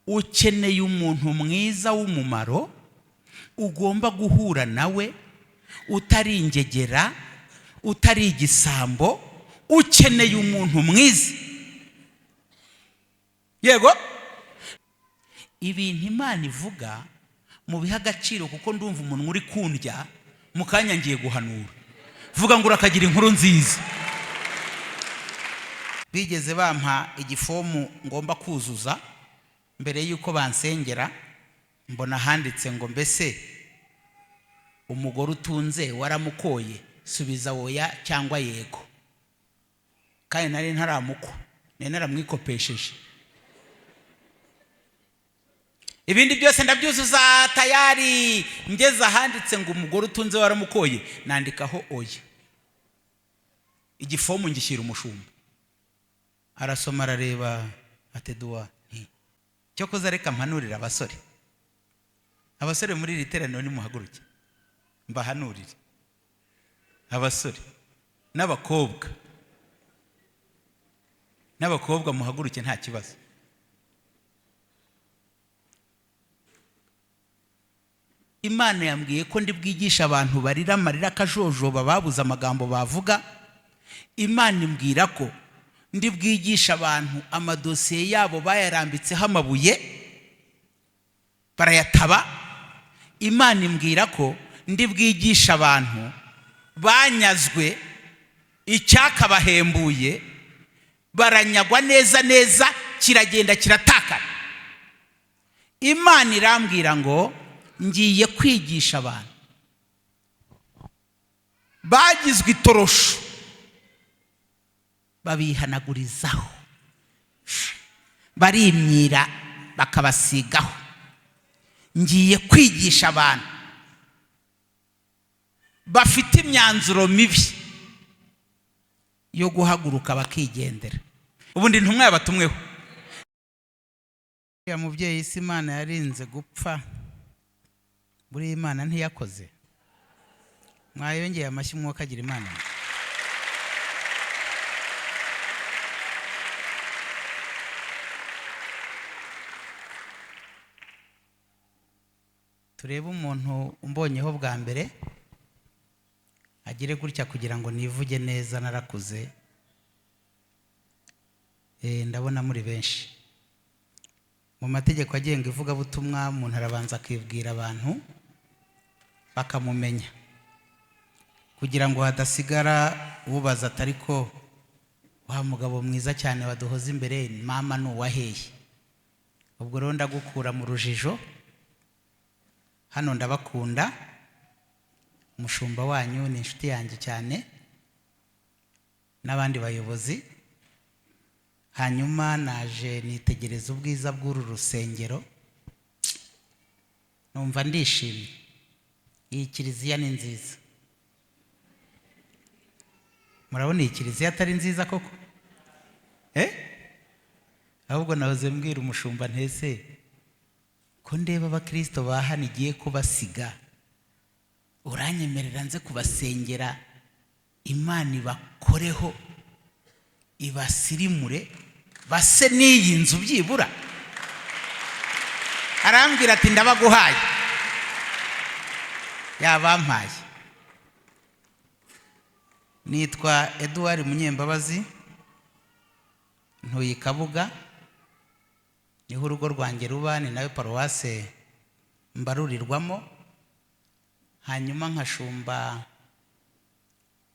Ukeneye umuntu mwiza w'umumaro ugomba guhura nawe, utari ingegera, utari igisambo. Ukeneye umuntu mwiza. Yego, ibintu Imana ivuga mubihe agaciro, kuko ndumva umuntu uri kundya mu kanya ngiye guhanura. Vuga ngo urakagira inkuru nziza. Bigeze bampa igifomu ngomba kuzuza mbere y'uko bansengera, mbona handitse ngo: "Mbese umugore utunze waramukoye? Subiza oya cyangwa yego." Kandi nari ntaramukwa, nari naramwikopesheje. Ibindi byose ndabyuzuza tayari, ngeze ahanditse ngo "Umugore utunze waramukoye?", nandikaho oya. Igifomu ngishyira umushumba, arasoma, arareba, ateduwa nti cyokoza reka mpanurire abasore. Abasore muri iri teraniro, nimuhaguruke mbahanurire. Abasore n'abakobwa, n'abakobwa muhaguruke, nta kibazo. Imana yambwiye ko ndi bwigisha abantu barira amarira akajojoba, babuze amagambo bavuga. Imana imbwira ko ndi bwigisha abantu amadosiye yabo bayarambitseho amabuye barayataba. Imana imbwira ko ndi bwigisha abantu banyazwe icyakabahembuye, baranyagwa neza neza, kiragenda kiratakara. Imana irambwira ngo ngiye kwigisha abantu bagizwe itorosho, babihanagurizaho, barimyira, bakabasigaho. Ngiye kwigisha abantu bafite imyanzuro mibi yo guhaguruka bakigendera. Ubundi intumwa yabatumweho ya mubyeyi si Imana yarinze gupfa. Buriya Imana ntiyakoze. Mwayongeye amashyi, umwuka agira Imana. Turebe umuntu umbonyeho bwa mbere agire gutya kugira ngo nivuge neza. Narakuze. Ndabona muri benshi. Mu mategeko agenga ivugabutumwa, umuntu arabanza akibwira abantu bakamumenya, kugira ngo hadasigara ubaza atari ko wa mugabo mwiza cyane waduhoza imbere, mama ni uwaheye. Ubwo rero ndagukura mu rujijo. Hano ndabakunda, umushumba wanyu ni inshuti yanjye cyane n'abandi bayobozi. Hanyuma naje nitegereza ubwiza bw'uru rusengero, numva ndishimye. Iyi kiliziya ni nziza. Murabona iyi kiliziya atari nziza koko? Ahubwo nahoze mbwira umushumba ntese ko ndeba abakirisito ba hano igiye kubasiga, uranyemerera nze kubasengera, Imana ibakoreho, ibasirimure, base n'iyi nzu byibura? Arambwira ati: "Ndabaguhaye." Yabampaye. Nitwa Eduard Munyembabazi, ntuye i Kabuga, niho urugo rwanjye ruba, ni nawe paruwase mbarurirwamo. Hanyuma nkashumba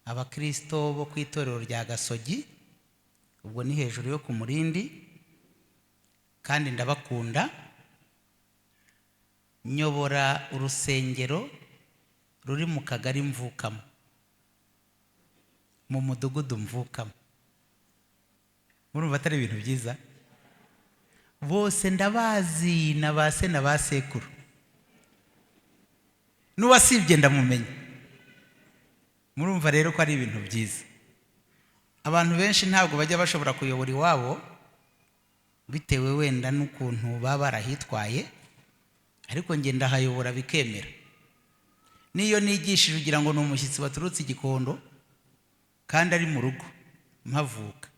abakirisito bo ku itorero rya Gasogi, ubwo ni hejuru yo ku Murindi, kandi ndabakunda. Nyobora urusengero ruri mu kagari mvukamo, mu mudugudu mvukamo. Murumva atari ibintu byiza? Bose ndabazi, na ba se na ba sekuru, n'uwasibye ndamumenya. Murumva rero ko ari ibintu byiza. Abantu benshi ntabwo bajya bashobora kuyobora iwabo, bitewe wenda n'ukuntu baba barahitwaye, ariko njye ndahayobora bikemera. N'iyo nigishije ugira ngo ni umushyitsi waturutse i Gikondo kandi ari mu rugo mpavuka.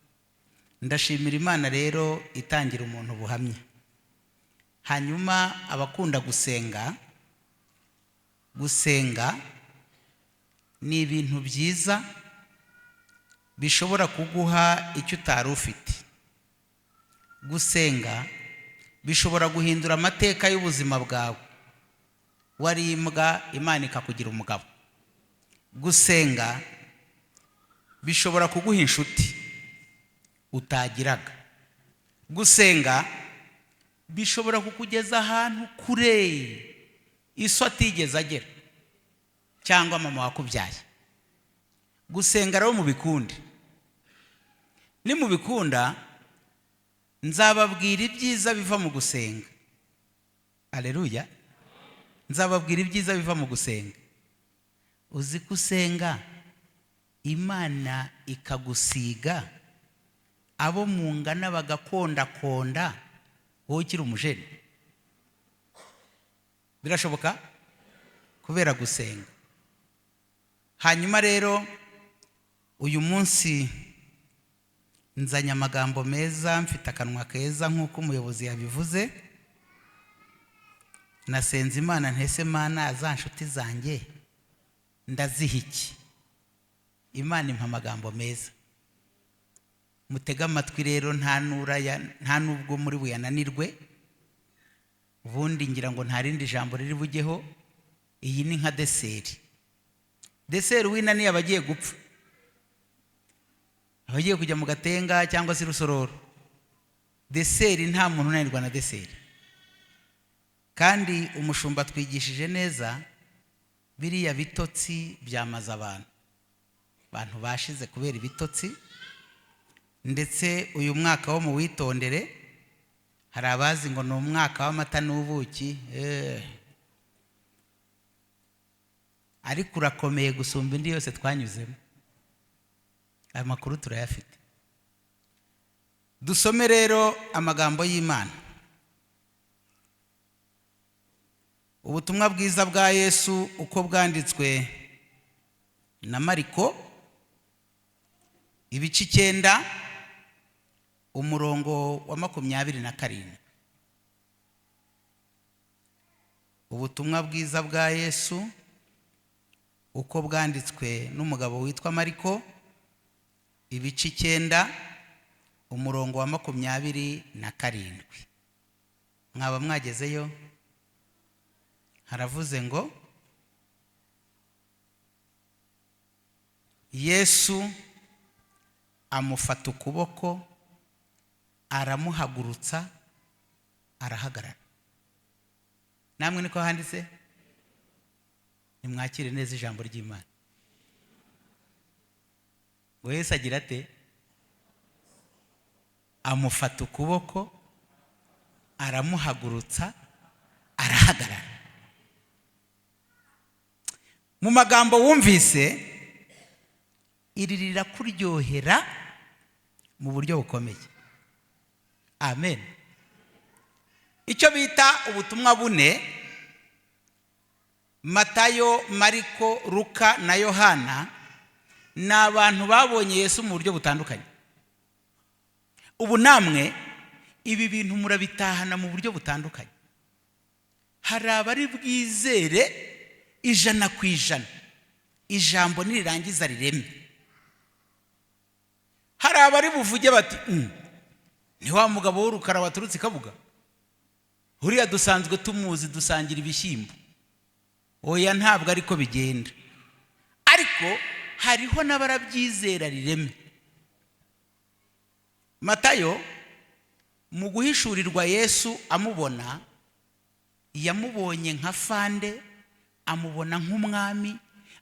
Ndashimira Imana rero itangira umuntu buhamya. Hanyuma abakunda gusenga, gusenga ni ibintu byiza bishobora kuguha icyo utari ufite. Gusenga bishobora guhindura amateka y'ubuzima bwawe. Wari imbwa, Imana ikakugira umugabo. Gusenga bishobora kuguha inshuti utagiraga. Gusenga bishobora kukugeza ahantu kure iso atigeze agera cyangwa mama wakubyaye. Gusenga rero mubikunde. Nimubikunda nzababwira ibyiza biva mu gusenga. Aleluya. Nzababwira ibyiza biva mu gusenga. Uzi ko usenga Imana ikagusiga, abo mungana bagakondakonda, wowe ukiri umujene? Birashoboka kubera gusenga. Hanyuma rero uyu munsi nzanye amagambo meza, mfite akanwa keza nk'uko umuyobozi yabivuze. Nasenze Imana ntese Mana, za nshuti zanjye ndaziha iki? Imana impa amagambo meza. Mutege amatwi rero, nta nubwo muri buyananirwe. Ubundi ngira ngo nta rindi jambo riri bujyeho. Iyi ni nka dessert. Dessert winaniye aba agiye gupfa, aba agiye kujya mu Gatenga cyangwa se Rusororo. Dessert, nta muntu unanirwa na dessert. Kandi umushumba twigishije neza, biriya bitotsi byamaze abantu, abantu bashize kubera ibitotsi. Ndetse uyu mwaka wo mu witondere, hari abazi ngo ni umwaka w'amata n'ubuki, ariko urakomeye gusumba indi yose twanyuzemo. Aya makuru turayafite. Dusome rero amagambo y'Imana. Ubutumwa bwiza bwa Yesu uko bwanditswe na Mariko, ibice 9, umurongo wa 27. Ubutumwa bwiza bwa Yesu uko bwanditswe n'umugabo witwa Mariko, ibice 9, umurongo wa 27. Mwaba mwagezeyo? Haravuze ngo Yesu amufata ukuboko, aramuhagurutsa, arahagarara. Namwe niko handitse? Nimwakire neza ijambo ry'Imana. Ngo Yesu agira ate? Amufata ukuboko, aramuhagurutsa, arahagarara. Mu magambo wumvise, iri rirakuryohera mu buryo bukomeye. Amen. Icyo bita ubutumwa bune, Matayo, Mariko, Luka na Yohana, ni abantu babonye Yesu mu buryo butandukanye. Ubu namwe ibi bintu murabitahana mu buryo butandukanye. Hari abari bwizere 100%, ijambo nirirangiza rireme. Hari abari buvuge bati ni wa mugabo w'urukara waturutse Kabuga, uriya dusanzwe tumuzi, dusangira ibishyimbo. Oya, ntabwo ariko bigenda. Ariko hariho n'abarabyizera rireme. Matayo mu guhishurirwa Yesu amubona, yamubonye nka fande, amubona nk'umwami,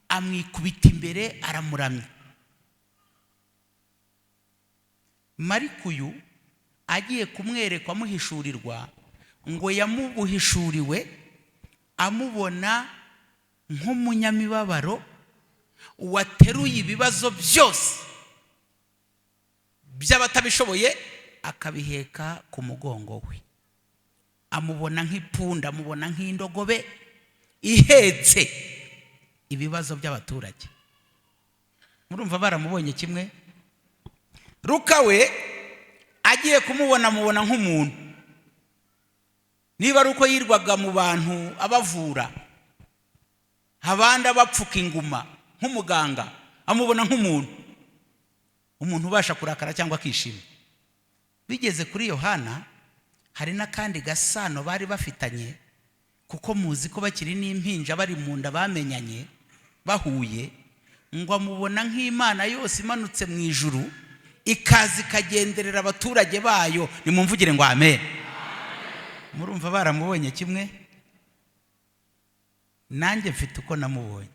amwikubita imbere, aramuramya. Mariko uyu agiye kumwerekwa amuhishurirwa, ngo yamubuhishuriwe amubona nk'umunyamibabaro wateruye ibibazo byose by'abatabishoboye akabiheka ku mugongo we. Amubona nk'ipunda, amubona nk'indogobe ihetse ibibazo by'abaturage. Murumva baramubonye kimwe? Luka we agiye kumubona, amubona nk'umuntu. Niba ari uko yirwaga mu bantu abavura, abandi abapfuka inguma nk'umuganga, amubona nk'umuntu, umuntu ubasha kurakara cyangwa akishima. Bigeze kuri Yohana, hari n'akandi gasano bari bafitanye, kuko muzi ko bakiri n'impinja, bari mu nda, bamenyanye bahuye. Ngo amubona nk'Imana yose imanutse mu ijuru, ikaza ikagenderera abaturage bayo. Nimumvugire ngo amen. Murumva baramubonye kimwe? Nanjye mfite uko namubonye,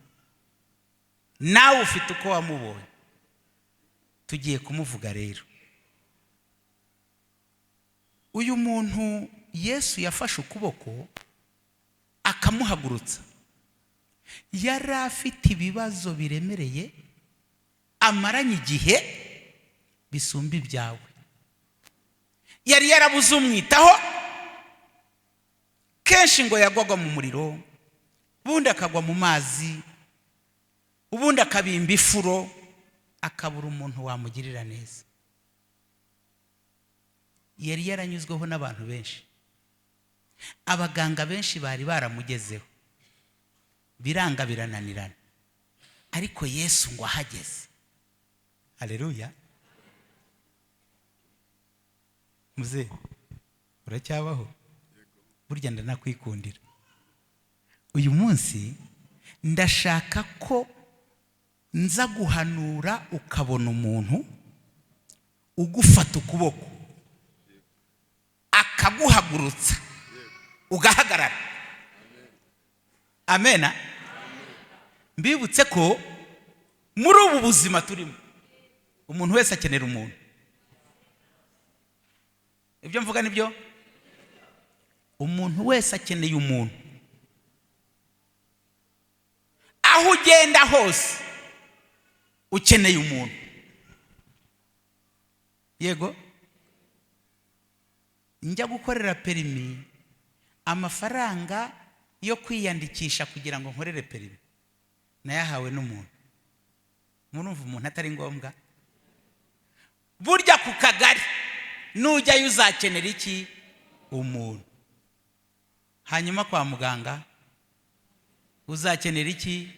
nawe ufite uko wamubonye. Tugiye kumuvuga rero. Uyu muntu Yesu yafashe ukuboko akamuhagurutsa, yari afite ibibazo biremereye amaranye igihe bisumba ibyawe. Yari yarabuze umwitaho. Kenshi ngo yagwaga mu muriro, ubundi akagwa mu mazi, ubundi akabimba ifuro, akabura umuntu wamugirira neza. Yari yaranyuzweho n'abantu benshi, abaganga benshi bari baramugezeho, biranga, birananirana. Ariko Yesu ngo ahageze, hareruya! Muze, uracyabaho? Burya ndanakwikundira. Uyu munsi ndashaka ko nza guhanura, ukabona umuntu ugufata ukuboko akaguhagurutsa, ugahagarara. Amena. Mbibutse ko muri ubu buzima turimo, umuntu wese akenera umuntu. Ibyo mvuga nibyo? Umuntu wese akeneye umuntu. Aho ugenda hose ukeneye umuntu. Yego, njya gukorera perimi, amafaranga yo kwiyandikisha kugira ngo nkorere perimi nayahawe n'umuntu. Murumva umuntu atari ngombwa? Burya ku kagari nujyayo uzakenera iki? Umuntu. Hanyuma kwa muganga uzakenera iki?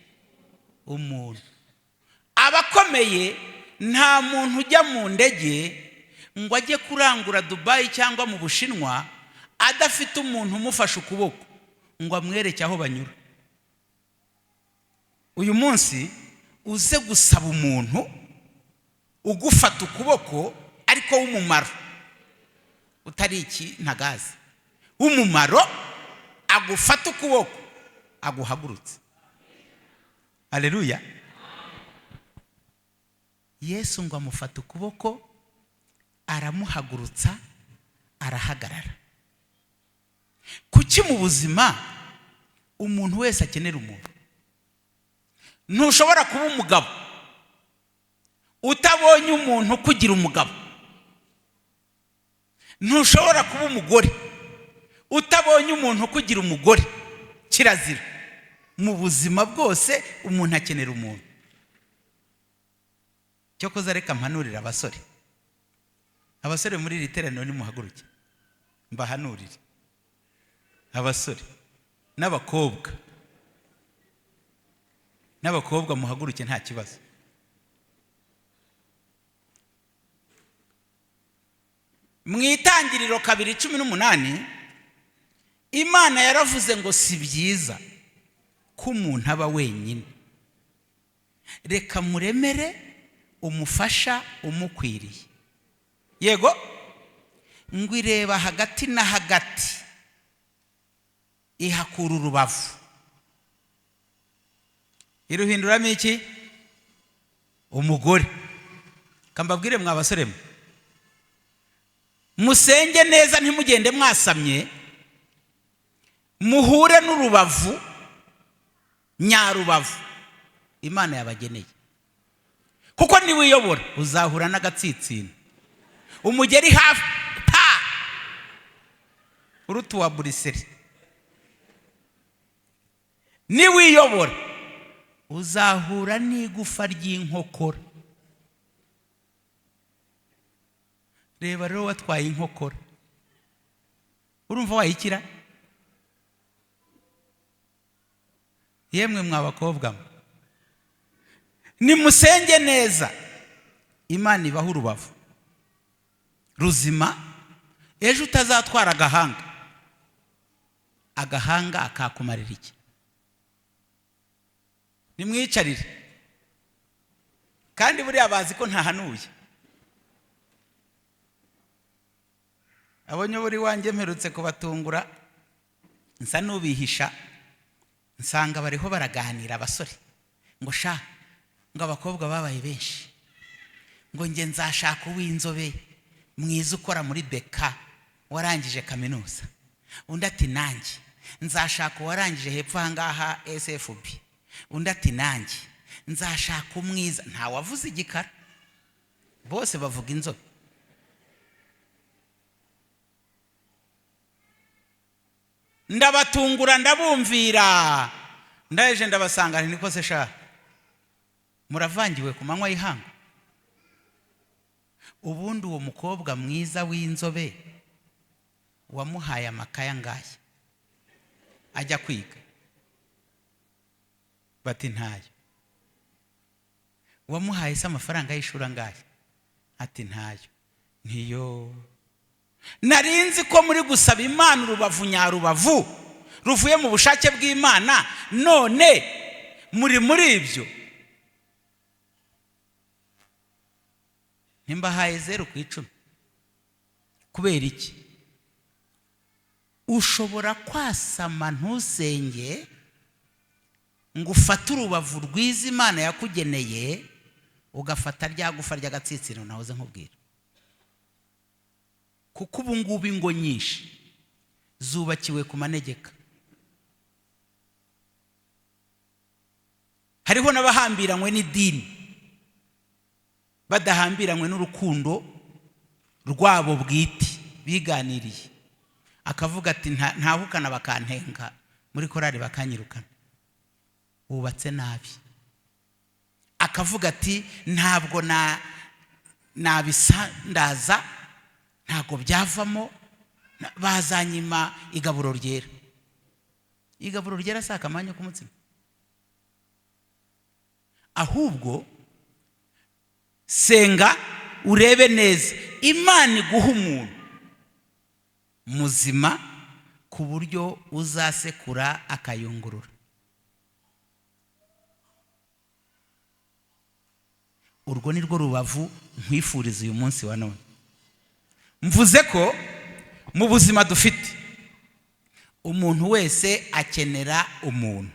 Umuntu. Abakomeye, nta muntu ujya mu ndege ngo ajye kurangura Dubayi cyangwa mu Bushinwa adafite umuntu umufashe ukuboko ngo amwereke aho banyura. Uyu munsi uze gusaba umuntu ugufata ukuboko, ariko w'umumaro, utari iki ntagazi, w'umumaro, agufata ukuboko aguhagurutse. Aleluya! Yesu ngo amufata ukuboko, aramuhagurutsa, arahagarara. Kuki mu buzima umuntu wese akenera umuntu? Ntushobora kuba umugabo utabonye umuntu ukugira umugabo. Ntushobora kuba umugore utabonye umuntu ukugira umugore. Kirazira. Mu buzima bwose umuntu akenera umuntu. Cyokoza reka mpanurire abasore. Abasore muri iri teraniro, nimuhaguruke mbahanurire. Abasore n'abakobwa, n'abakobwa muhaguruke, nta kibazo. Mu Itangiriro 2:18, Imana yaravuze ngo: "Si byiza ko umuntu aba wenyine, reka muremere umufasha umukwiriye." Yego, ngo ireba hagati na hagati, ihakura urubavu, iruhinduramo iki? Umugore. Kambabwire mwa basore mwe, musenge neza, ntimugende mwasamye, muhure n'urubavu nyarubavu Imana yabageneye, kuko niwiyobora uzahura n'agatsitsino, umugeri hafi pa uruta uwa buriseri. Niwiyobora uzahura n'igufa ry'inkokora. Reba rero, watwaye inkokora, urumva wayikira? Yemwe mwa bakobwa mwe, nimusenge neza, Imana ibaha urubavu ruzima, ejo utazatwara agahanga. Agahanga akakumarira iki? Nimwiyicarire. Kandi buriya bazi ko ntahanuye. Abonye buri wanjye mperutse kubatungura, nsa n'ubihisha, nsanga bariho baraganira abasore ngo sha, ngo abakobwa babaye benshi, ngo njye nzashaka uw'inzobe mwiza ukora muri beka warangije kaminuza. Undi ati nanjye nzashaka uwarangije hepfo aha ngaha SFB. Undi ati nanjye nzashaka umwiza. Ntawavuze igikara, bose bavuga inzobe. Ndabatungura, ndabumvira, ndaje ndabasanga, niko se sha, muravangiwe ku manywa y'ihangu. Ubundi uwo mukobwa mwiza w'inzobe wamuhaye amakaye angahe ajya kwiga? Bati ntayo. Wamuhaye se amafaranga y'ishuri angahe? Ati ntayo. Ntiyo narinzi ko muri gusaba Imana urubavu nyarubavu ruvuye mu bushake bw'Imana, none muri muri ibyo. Ntimbahaye 0 ku 10. Kubera iki? Ushobora kwasama ntusenge ngo ufate urubavu rwiza Imana yakugeneye, ugafata rya gufa ry'agatsitsino nahoze nkubwira. Kuko ubu ngubu ingo nyinshi zubakiwe ku manegeka. Hariho n'abahambiranywe n'idini, badahambiranywe n'urukundo rwabo bwite biganiriye. Akavuga ati ntahukana bakantenga muri korari bakanyirukana, wubatse nabi. Akavuga ati ntabwo nabisandaza, ntabwo byavamo, bazanyima igaburo ryera. Igaburo ryera si akamanya k'umutsima. Ahubwo senga urebe neza, Imana iguha umuntu muzima ku buryo uzasekura akayungurura. Urwo ni rwo rubavu nkwifuriza uyu munsi wa none. Mvuze ko mu buzima dufite, umuntu wese akenera umuntu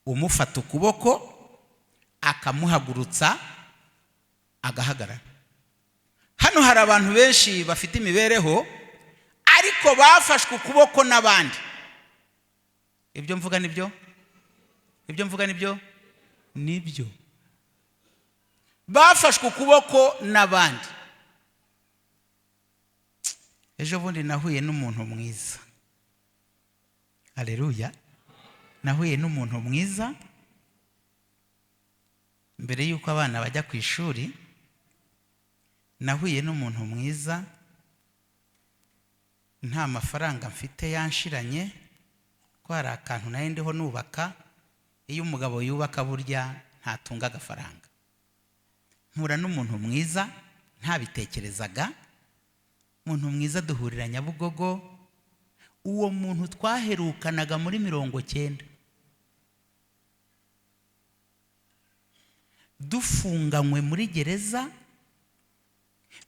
umufata ukuboko akamuhagurutsa agahagarara. Hano hari abantu benshi bafite imibereho ariko bafashwe ukuboko n'abandi. Ibyo mvuga nibyo? Ibyo mvuga nibyo? Nibyo. Bafashwe ukuboko n'abandi. Ejo bundi nahuye n'umuntu mwiza. Haleluya. Nahuye n'umuntu mwiza mbere yuko abana bajya ku ishuri. Nahuye n'umuntu mwiza, nta mafaranga mfite yanshiranye, ko hari akantu nari ndiho nubaka. Iyo umugabo yubaka burya ntatunga agafaranga. Mpura n'umuntu mwiza ntabitekerezaga. Umuntu mwiza duhurira Nyabugogo. Uwo muntu twaherukanaga muri 90, dufunganywe muri gereza,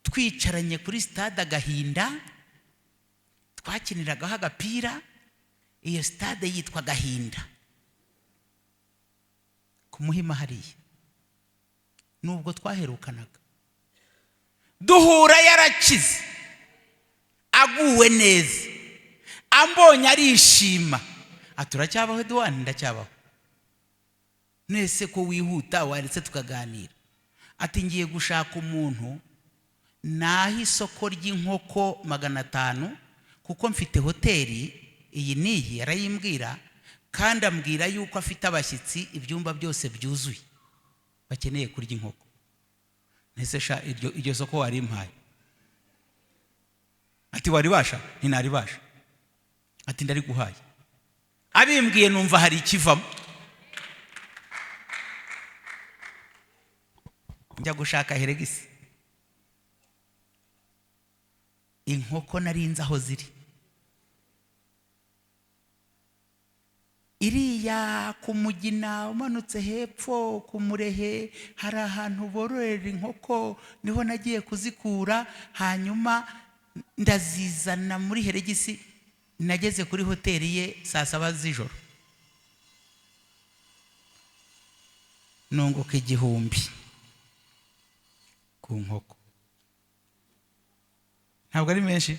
twicaranye kuri stade Agahinda, twakiniragaho agapira. Iyo stade yitwa Agahinda ku Muhima hariya. Nubwo twaherukanaga duhura yarakize, aguwe neza, ambonye arishima. Aturacyabaho Eduwani? Ndacyabaho. Nese ko wihuta waretse tukaganira? Ati ngiye gushaka umuntu naho isoko ry'inkoko 500, kuko mfite hoteli iyi n'iyi. Arayimbwira, kandi ambwira yuko afite abashyitsi ibyumba byose byuzuye bakeneye kurya inkoko. Nese sha iryo soko warimpaye? Ati waribasha? Ntinaribasha. Ati ndariguhaye. Abimbwiye numva hari ikivamo. Njya gushaka heregisi. Inkoko narinze aho ziri. Iriya ku Mugina umanutse hepfo ku Murehe hari ahantu bororera inkoko, niho nagiye kuzikura, hanyuma ndazizana muri heregisi. Nageze kuri hoteli ye saa 7 z'ijoro, nunguka 1000 ku nkoko. Ntabwo ari menshi,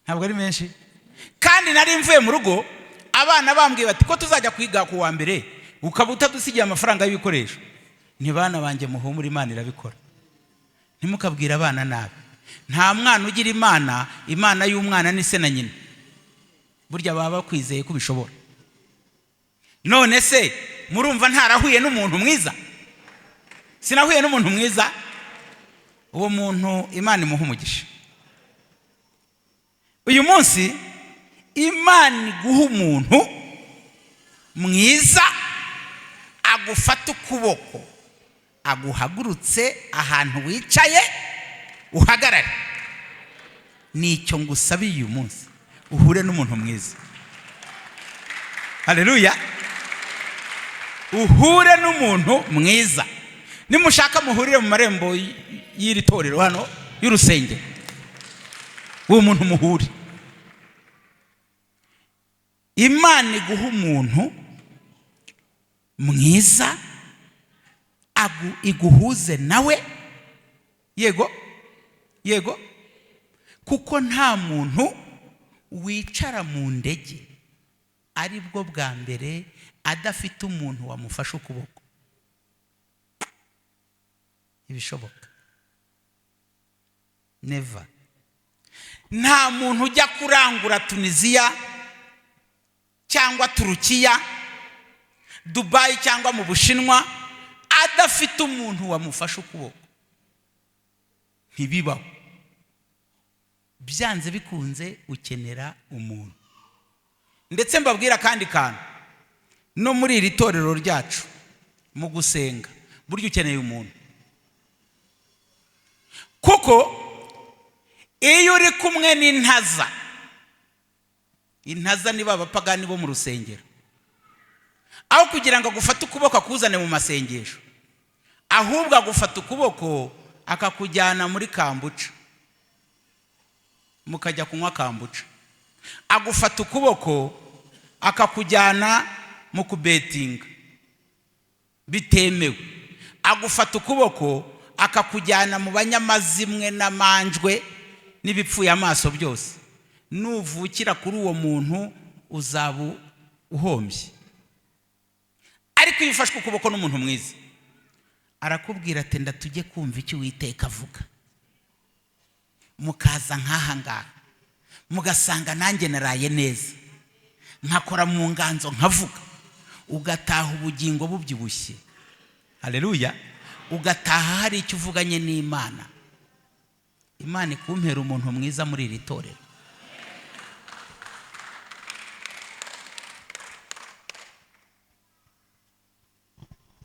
ntabwo ari menshi. Kandi nari mvuye mu rugo, abana bambwiye bati ko tuzajya kwiga ku wa mbere ukaba utadusigiye amafaranga y'ibikoresho. Ni bana banjye muhumure, Imana irabikora. Ntimukabwire abana nabi. Nta mwana ugira Imana, Imana y'umwana ni se na nyina. Burya baba bakwizeye ko ubishobora. None se murumva ntarahuye n'umuntu mwiza? Sinahuye n'umuntu mwiza? Uwo muntu Imana imuha umugisha. Uyu munsi Imana iguha umuntu mwiza, agufata ukuboko, aguhagurutse ahantu wicaye uhagarare. Nicyo ngusabiye uyu munsi, uhure n'umuntu mwiza. Haleluya. Uhure n'umuntu mwiza. Nimushaka muhurire mu marembo y'iri torero hano y'urusengero, uwo muntu muhure. Imana iguha umuntu mwiza, iguhuze nawe. Yego, yego, kuko nta muntu wicara mu ndege ari bwo bwa mbere adafite umuntu wamufashe ukuboko. Ibishoboka never. Nta muntu ujya kurangura Tunisia cyangwa Turukiya, Dubai cyangwa mu Bushinwa adafite umuntu wamufashe ukuboko. Ntibibaho. Byanze bikunze ukenera umuntu. Ndetse mbabwira kandi kantu, no muri iri torero ryacu mu gusenga burya ukeneye umuntu. Kuko iyo uri kumwe n'intaza, intaza ni b'abapagani bo mu rusengero, aho kugira ngo agufate ukuboko akuzane mu masengesho, ahubwo agufata ukuboko akakujyana muri kambuca, mukajya kunywa kambuca. Agufata ukuboko akakujyana mu kubetinga bitemewe. Agufata ukuboko akakujyana mu banyamazimwe n'amanjwe n'ibipfuye amaso byose. Nuvukira kuri uwo muntu uzaba uhombye. Ariko iyo ufashwe ukuboko n'umuntu mwiza, arakubwira ati ndatujye kumva icyo Uwiteka avuga. Mukaza nk'aha ngaha mugasanga nanjye naraye neza, nkakora mu nganzo nkavuga, ugataha ubugingo bubyibushye. Haleluya. Ugataha hari icyo uvuganye n'Imana. Imana ikumpera umuntu mwiza muri iri torero.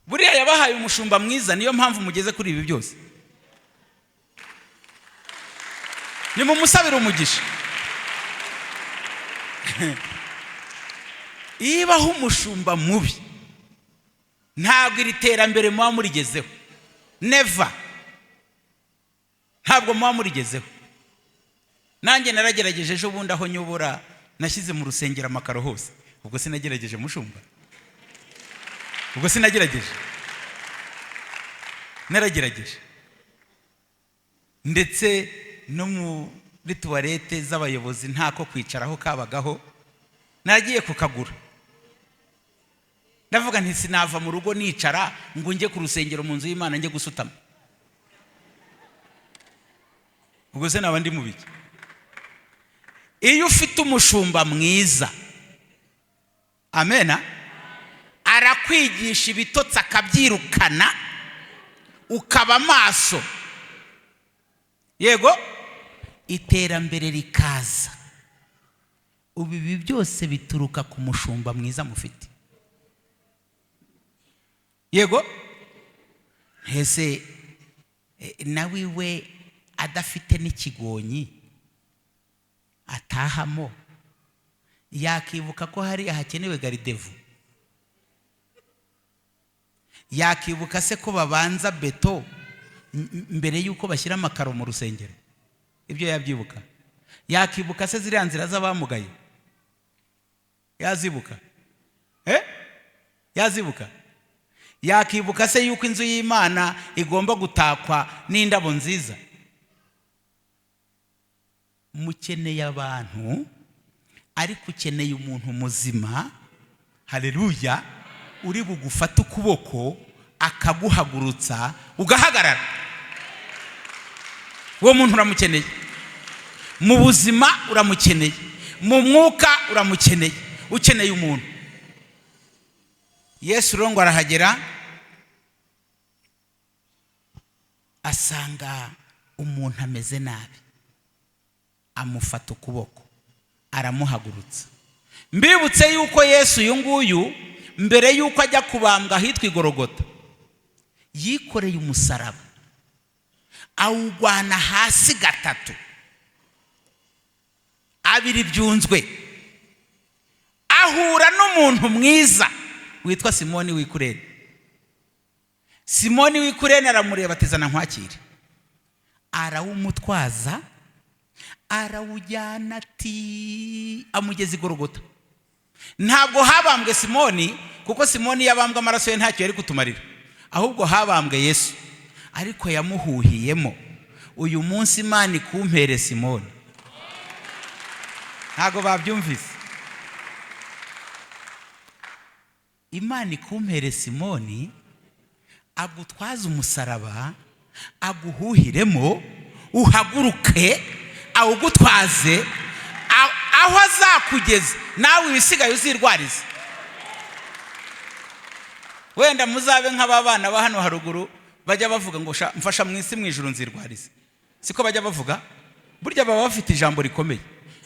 Buriya yabahaye umushumba mwiza, niyo mpamvu mugeze kuri ibi byose. Nimumusabire umugisha. Ibaho umushumba mubi, ntabwo iri terambere muba murigezeho. Never. Ntabwo muba murigezeho. Nanjye naragerageje ejo bundi aho nyobora, nashyize mu rusengero amakaro hose. Ubwo sinagerageje mushumba? Ubwo sinagerageje? Naragerageje. Ndetse no muri tuwarete z'abayobozi ntako kwicaraho kabagaho, nagiye kukagura. Ndavuga nti sinava mu rugo nicara ngo njye ku rusengero mu nzu y'Imana njye gusutama. Ubwo se naba ndi mu biki? Iyo ufite umushumba mwiza, amena, arakwigisha ibitotsi akabyirukana, ukaba maso. Yego, iterambere rikaza. Ubu ibi byose bituruka ku mushumba mwiza mufite. Yego, ese Nawe iwe adafite n'ikigonyi atahamo, yakibuka ko hari ahakenewe garde-fou? Yakibuka se ko babanza beto mbere y'uko bashyira amakaro mu rusengero? Ibyo yabyibuka? Yakibuka se ziriya nzira z'abamugaye? Yazibuka? Yazibuka? Yakibuka se yuko inzu y'Imana igomba gutakwa n'indabo nziza? Mukeneye abantu, ariko ukeneye umuntu muzima, haleluya, uri bugufate ukuboko akaguhagurutsa ugahagarara. Uwo muntu uramukeneye mu buzima, uramukeneye mu mwuka, uramukeneye. Ukeneye umuntu. Yesu rero ngo arahagera, asanga umuntu ameze nabi, amufata ukuboko aramuhagurutsa. Mbibutse yuko Yesu uyu nguyu, mbere yuko ajya kubambwa ahitwa Igorogota, yikoreye umusaraba awugwana hasi gatatu, abiri byunzwe, ahura n'umuntu mwiza witwa Simoni w'Ikurene. Simoni w'Ikurene aramureba ati: "Zana nkwakire." Arawumutwaza, arawujyana, ati amugeza Igorogota. Ntabwo habambwe Simoni, kuko Simoni yabambwe amaraso ye ntacyo yari kutumarira, ahubwo habambwe Yesu, ariko yamuhuhiyemo. Uyu munsi Imana ikumpere Simoni. Ntabwo babyumvise. Imana ikumpere Simoni, agutwaze umusaraba, aguhuhiremo, uhaguruke, awugutwaze aho azakugeza, nawe ibisigaye uzirwarize. Wenda muzabe nk'aba bana ba hano haruguru bajya bavuga ngo: "Mfasha mu isi, mu ijuru nzirwarize." Siko bajya bavuga? Burya baba bafite ijambo rikomeye: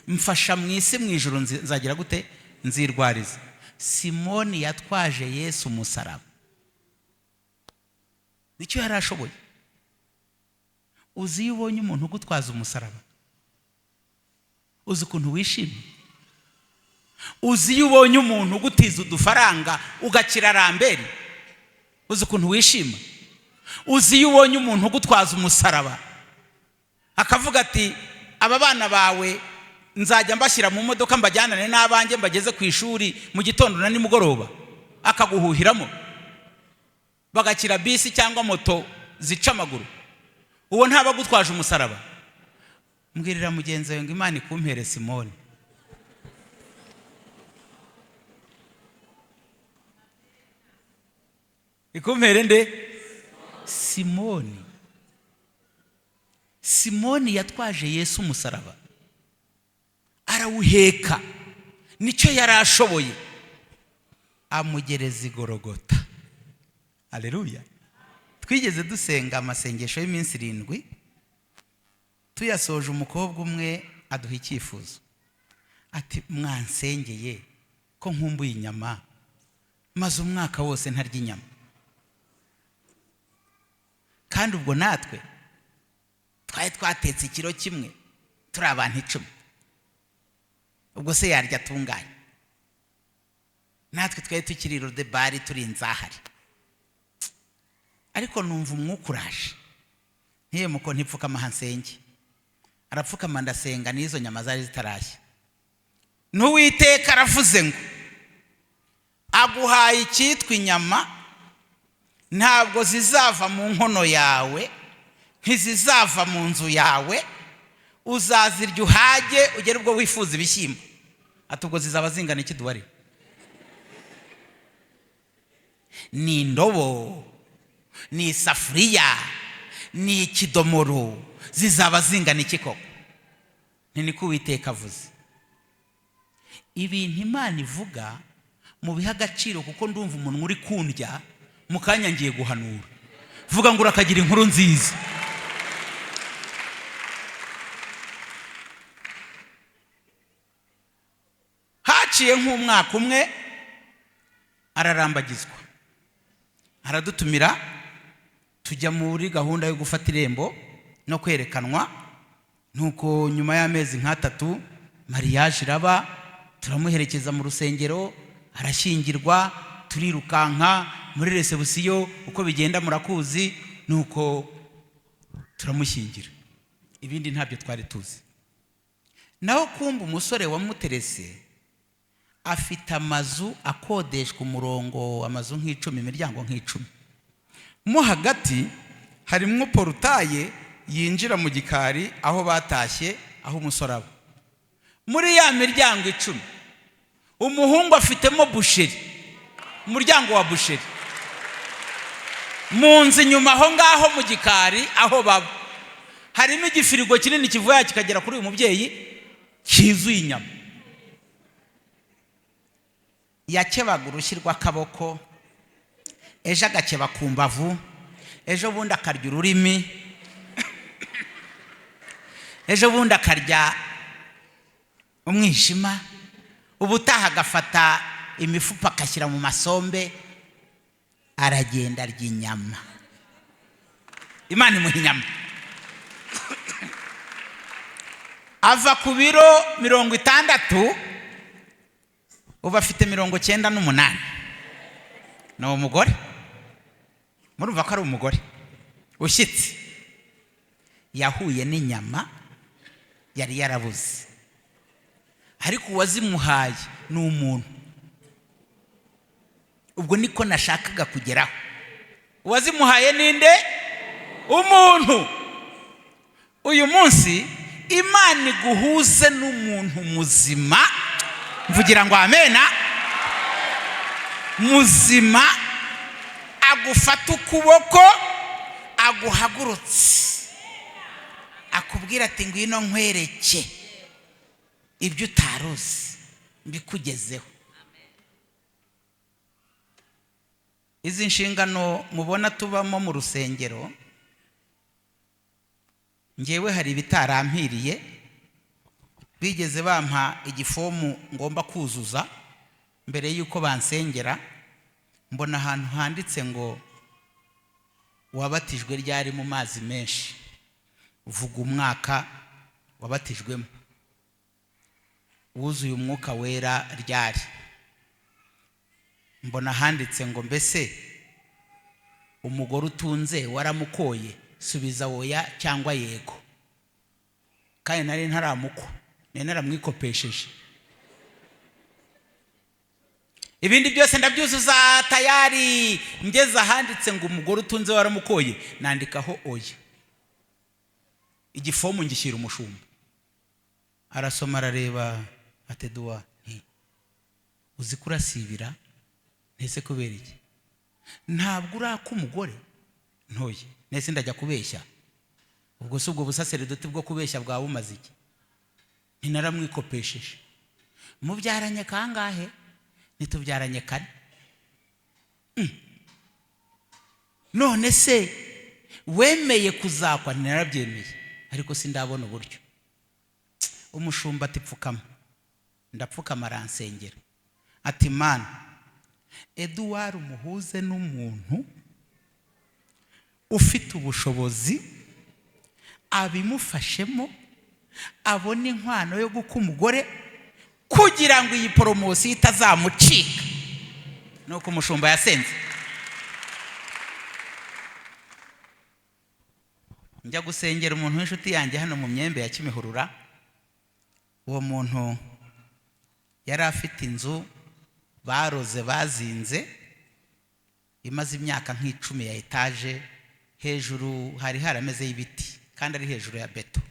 "Mfasha mu isi, mu ijuru nzagira gute? Nzirwarize." Simoni yatwaje Yesu umusaraba, nicyo yari ashoboye. Uzi iyo ubonye umuntu ugutwaza umusaraba, uzi ukuntu wishimye? Uzi iyo ubonye umuntu ugutiza udufaranga ugakira ramberi, uzi ukuntu wishima? Uzi iyo ubonye umuntu ugutwaza umusaraba, akavuga ati: "Aba bana bawe nzajya mbashyira mu modoka, mbajyanane n'abanjye, mbageze ku ishuri mu gitondo na nimugoroba," akaguhuhiramo bagakira bisi cyangwa moto zica amaguru? Uwo ntaba agutwaje umusaraba? Mbwirira mugenzi wawe ngo: "Imana ikumpere Simoni." Ikumpere nde? Simoni. Simoni yatwaje Yesu umusaraba, arawuheka, nicyo yari ashoboye, amugereza Igorogota. Aleluya! Twigeze dusenga amasengesho y'iminsi 7, tuyasoje umukobwa umwe aduha icyifuzo ati: "Mwansengeye ko nkumbuye inyama, maze umwaka wose ntarya inyama." Kandi ubwo natwe twari twatetse ikiro kimwe turi abantu 10, ubwo se yarya atunganye? Natwe twari tukiri rodebari, turi inzahari. Ariko numva umwuka uraje, ntiyemuko ntipfukama nsenge. Arapfukama, ndasenga, n'izo nyama zari zitarashya. N'Uwiteka aravuze ngo aguhaye icyitwa inyama, ntabwo zizava mu nkono yawe, ntizizava mu nzu yawe, uzazirya uhage ugere ubwo wifuza ibishyimbo. Ati: "Ubwo zizaba zingana iki duwari? Ni indobo, ni isafuriya, ni ikidomoro, zizaba zingana iki koko?" Ni niko Uwiteka avuze. Ibintu Imana ivuga mubihe agaciro, kuko ndumva umuntu uri kundya mu kanya ngiye guhanura. Vuga ngo urakagira inkuru nziza. Haciye nk'umwaka umwe ararambagizwa, aradutumira tujyayo. Tujya muri gahunda yo gufata irembo no kwerekanwa. Nuko nyuma y'amezi nk'atatu mariage iraba, turamuherekeza mu rusengero, arashyingirwa, turirukanka muri réception, uko bigenda murakuzi. Nuko turamushyingira, ibindi ntabyo twari tuzi. Naho kumva umusore wamuterese afite amazu akodeshwa umurongo, amazu nk'icumi, imiryango nk'icumi, mo hagati harimo portail yinjira mu gikari aho batashye, aho umusore aba. Muri ya miryango 10, umuhungu afitemo boucherie, umuryango wa boucherie. Mu nzu inyuma aho ngaho mu gikari aho baba harimo igifirigo kinini kivuye kikagera kuri uyu mubyeyi, cyuzuye inyama. Yakebaga urushyi rw'akaboko, ejo agakeba ku mbavu, ejo bundi akarya ururimi, ejo bundi akarya umwijima, ubutaha agafata imifupa agashyira mu masombe. Aragenda arya inyama, Imana imuha inyama, ava ku biro 60, ubu afite 98. Ni umugore, murumva ko ari umugore ushyitse, yahuye n'inyama yari yarabuze, ariko uwazimuhaye ni umuntu. Ubwo niko nashakaga kugeraho. Uwazimuhaye ninde? Umuntu. Uyu munsi Imana iguhuze n'umuntu muzima, mvugira ngo amena. Muzima, agufata ukuboko, aguhagurutse, akubwira ati: "Ngwino nkwereke ibyo utaruzi, mbikugezeho." Izi nshingano mubona tubamo mu rusengero, ngewe hari ibitarampiriye. Bigeze bampa igifomu ngomba kuzuza mbere y'uko bansengera, mbona ahantu handitse ngo: "Wabatijwe ryari mu mazi menshi? Vuga umwaka wabatijwemo. Wuzuye Umwuka Wera ryari?" Mbona handitse ngo: "Mbese umugore utunze waramukoye? Subiza oya cyangwa yego." Kandi nari ntaramukwa, nari naramwikopesheje. Ibindi byose ndabyuzuza tayari, ngeze ahanditse ngo: "Umugore utunze waramukoye?" nandikaho oya. Igifomu ngishyira umushumba, arasoma, arareba, ati: "Duwa nti uzi ko urasibira?" Ntese kubera iki? Ntabwo uraka umugore ntoye. Nese ndajya kubeshya? Ubwo si ubwo busaseredoti bwo kubeshya bwaba bumaze iki? Ntinaramwikopesheje. Mubyaranye kangahe? Ntitubyaranye kane. None se wemeye kuzakwa? Narabyemeye, ariko sindabona uburyo. Umushumba ati: "Pfukama." Ndapfukama, aransengera, ati: "Mana, Eduwari umuhuze n'umuntu ufite ubushobozi, abimufashemo, abone inkwano yo guka umugore, kugira ngo iyi promotion itazamucika." Nuko umushumba yasenze. Njya gusengera umuntu w'inshuti yanjye hano mu Myembe ya Kimihurura. Uwo muntu yari afite inzu baroze, bazinze, imaze imyaka nk'10 ya étage. Hejuru hari haramezeho ibiti kandi ari hejuru ya beto.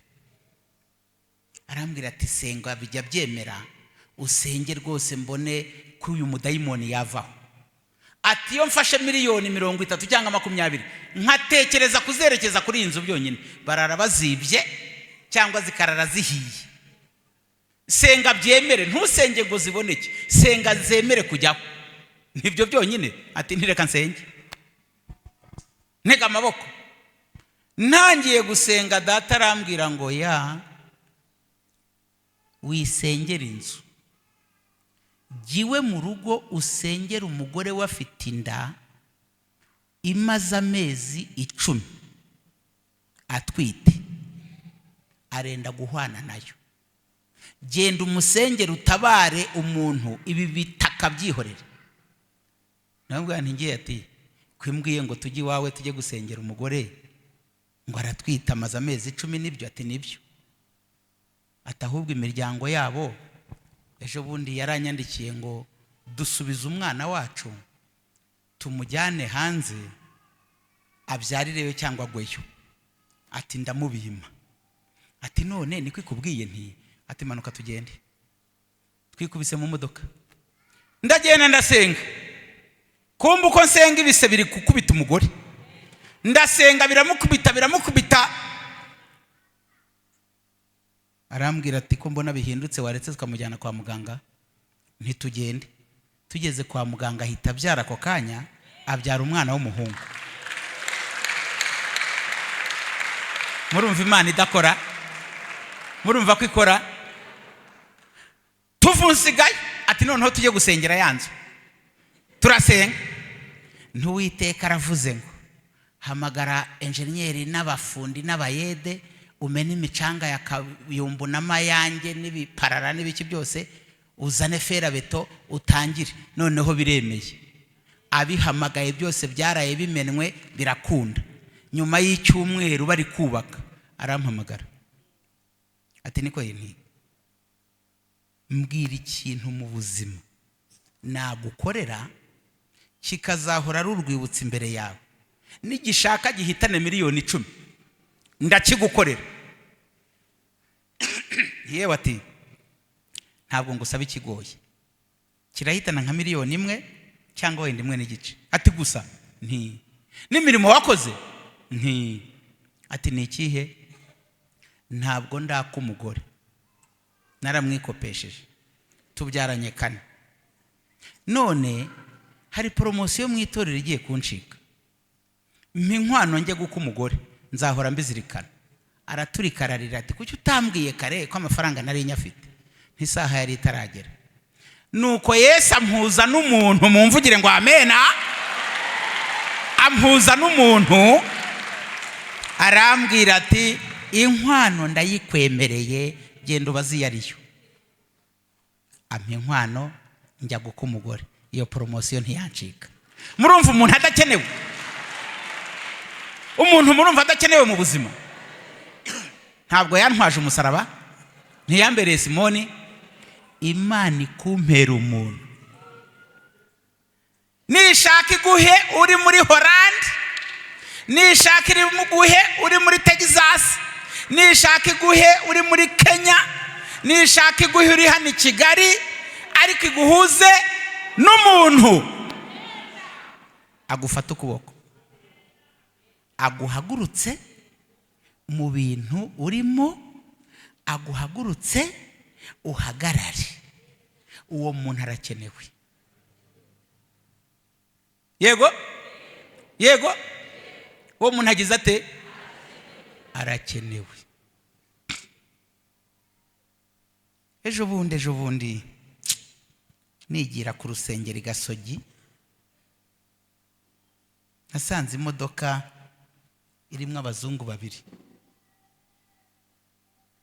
Arambwira ati: "Senga, bijya byemera, usenge rwose mbone ko uyu mudayimoni yavaho." Ati: "Iyo mfashe miliyoni 30 cyangwa 20 nkatekereza kuzerekeza kuri iyi nzu byonyine, barara bazibye cyangwa zikarara zihiye. Senga byemere, ntusenge ngo ziboneke, senga zemere kujyaho, nibyo byonyine." Ati: "Ntireka nsenge." Ntega amaboko, ntangiye gusenga, data arambwira ngo: "Ya wisengera inzu, jya iwe mu rugo usengere umugore we afite inda." Imaze amezi 10 atwite, arenda guhwana nayo. Genda umusengere, utabare umuntu, ibi bitaka byihorere. Nabwo ntigiye ati kwimbwiye ngo tujye iwawe, tujye gusengera umugore ngo aratwite, amaze amezi 10. Nibyo? Ati nibyo. Ati ahubwo imiryango yabo ejo bundi yaranyandikiye ngo dusubize umwana wacu, tumujyane hanze abyarireyo cyangwa agweyo. Ati ndamubima. Ati none niko ikubwiye? Nti ati manuka tugende. Twikubise mu modoka, ndagenda, ndasenga. Kumva uko nsenga, ibise biri gukubita umugore. Ndasenga, biramukubita, biramukubita. Arambwira ati ko mbona bihindutse, waretse tukamujyana kwa muganga? Ntitugende. Tugeze kwa muganga, ahita abyara ako kanya, abyara umwana w'umuhungu. Murumva Imana idakora? Murumva ko ikora? Tuvunsigaye. Ati noneho tujye gusengera ya nzu. Turasenga. Ntuwiteka aravuze ngo hamagara enjeniyeri n'abafundi n'abayede, umene imicanga ya kayumbu n'amayange n'ibiparara n'ibiki byose, uzane ferabeto utangire. Noneho biremeye. Abihamagaye byose byaraye bimenwe, birakunda. Nyuma y'icyumweru bari kubaka, arampamagara ati niko nti mbwira ikintu mu buzima nagukorera kikazahora ari urwibutso imbere yawe, nigishaka gihitane miliyoni 10 ndakigukorera. Yewe, ati ntabwo ngusaba ikigoye, kirahitana nka miliyoni 1 cyangwa wenda 1.5. Ati gusa nti n'imirimo wakoze? Nti ati ni ikihe? Ntabwo ndaka umugore, naramwikopesheje, tubyaranye 4. None hari poromosiyo mu itorero igiye kuncika, mpa inkwano njye guka umugore, nzahora mbizirikana. Araturika, ararira, ati kuki utambwiye kare ko amafaranga nari nyafite? Ntisaha yari itaragera. Nuko Yesu ampuza n'umuntu. Mumvugire ngo amena. Ampuza n'umuntu, arambwira ati inkwano ndayikwemereye, genda ubaze iyo ariyo. Ampa inkwano, njya guka umugore, iyo poromosiyo ntiyancika. Murumva umuntu adakenewe? Umuntu murumva adakenewe mu buzima? Ntabwo yantwaje umusaraba, ntiyambereye Simoni. Imana ikumpera umuntu, nishaka iguhe uri muri Holandi, nishaka iguhe uri muri Texas, nishaka iguhe uri muri Kenya, nishaka iguhe uri hano i Kigali, ariko iguhuze n'umuntu agufata ukuboko, aguhagurutse mu bintu urimo, aguhagurutse uhagarare. Uwo muntu arakenewe. Yego, yego, uwo muntu agize ate? Arakenewe. Ejo bundi, ejo bundi nigira ku rusengero i Gasogi, nasanze imodoka irimo abazungu babiri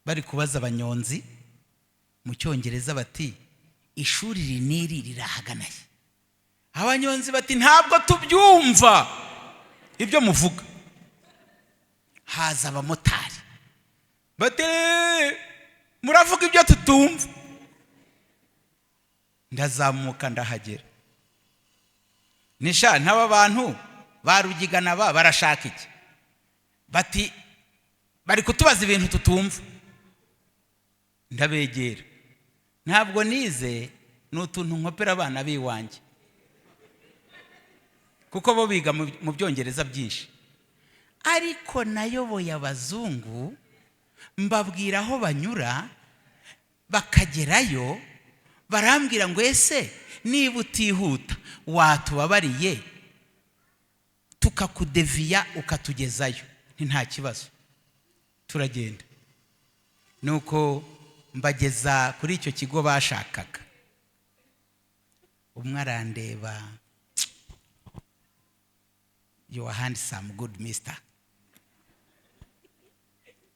bari kubaza abanyonzi mu Cyongereza, bati ishuri iri n'iri rirahaganaye? Abanyonzi bati ntabwo tubyumva ibyo muvuga. Haza abamotari bati muravuga ibyo tutumva. Ndazamuka, ndahagera, nisha ntaba bantu barugigana ba barashaka iki? Bati bari kutubaza ibintu tutumva. Ndabegera. Ntabwo nize, ni utuntu nkopera abana b'iwanjye kuko bo biga mu Byongereza byinshi. Ariko nayoboye abazungu, mbabwira aho banyura bakagerayo. Barambwira ngo ese niba utihuta watubabariye tukakudeviya ukatugezayo? Nti nta kibazo. Turagenda, nuko mbageza kuri icyo kigo bashakaga. Umwe arandeba. "You are handsome, good mister,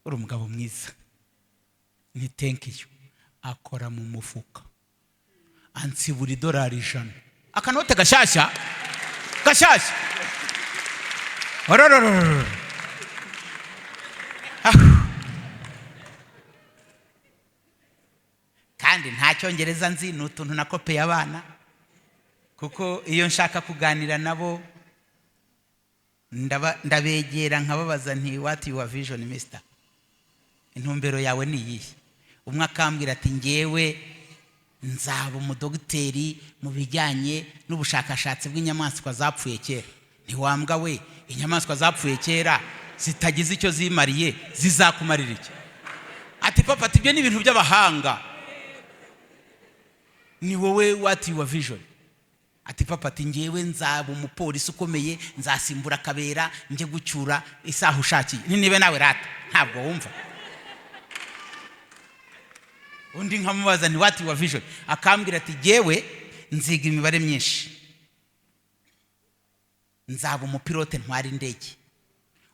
uri umugabo mwiza." Ni "Thank you." Akora mu mufuka, ansibura $100, akanote gashyashya gashyashya. Ororororo. Ah. Kandi nta Cyongereza nzi, ni utuntu nakopeye abana, kuko iyo nshaka kuganira nabo ndabegera nkababaza nti: "What your vision, mister? Intumbero yawe ni iyihe?" Umwe akambwira ati: "Ngewe nzaba umudogiteri mu bijyanye n'ubushakashatsi bw'inyamaswa zapfuye kera." Ntiwambwa we, inyamaswa zapfuye kera zitagize icyo zimariye zizakumarira iki? Ati: "Papa," ati, "ibyo ni ibintu by'abahanga, ni wowe, what your vision?" Ati: "Papa," ati, "ngewe nzaba umupolisi ukomeye, nzasimbura Kabera, njye gucyura isaha ushakiye." Ni nibe nawe rata, ntabwo wumva. Undi nkamubaza nti: "What your vision?" Akambwira ati: "Jyewe nziga imibare myinshi, nzaba umupilote, ntwara indege.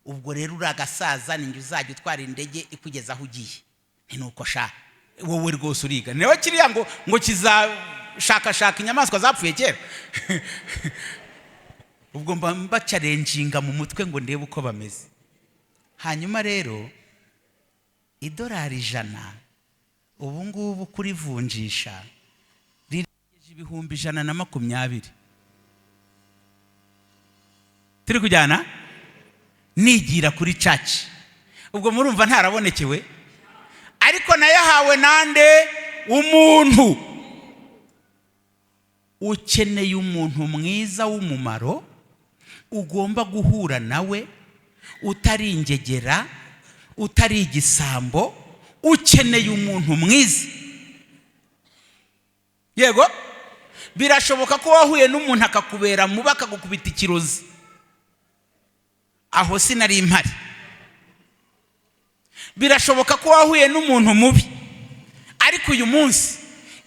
Ubwo rero uri agasaza, ninjye uzajya utwara indege ikugeza aho ugiye." Nti: "Nuko sha, wowe rwose uriga." Niwe kiriya ngo kizashakashaka inyamaswa zapfuye kera. Ubwo mba mbachallenginga mu mutwe ngo ndebe uko bameze. Hanyuma rero $100 ubu ngubu kurivunjisha rirengeje 120,000. Turi kujyana nigira kuri church. Ubwo murumva ntarabonekewe, ariko nayahawe nande? Umuntu. Ukeneye umuntu mwiza w'umumaro ugomba guhura nawe, utari ingegera, utari igisambo. Ukeneye umuntu mwiza. Yego, birashoboka ko wahuye n'umuntu akakubera mubi, akagukubita ikirozi. Aho sinari impari. Birashoboka ko wahuye n'umuntu mubi, ariko uyu munsi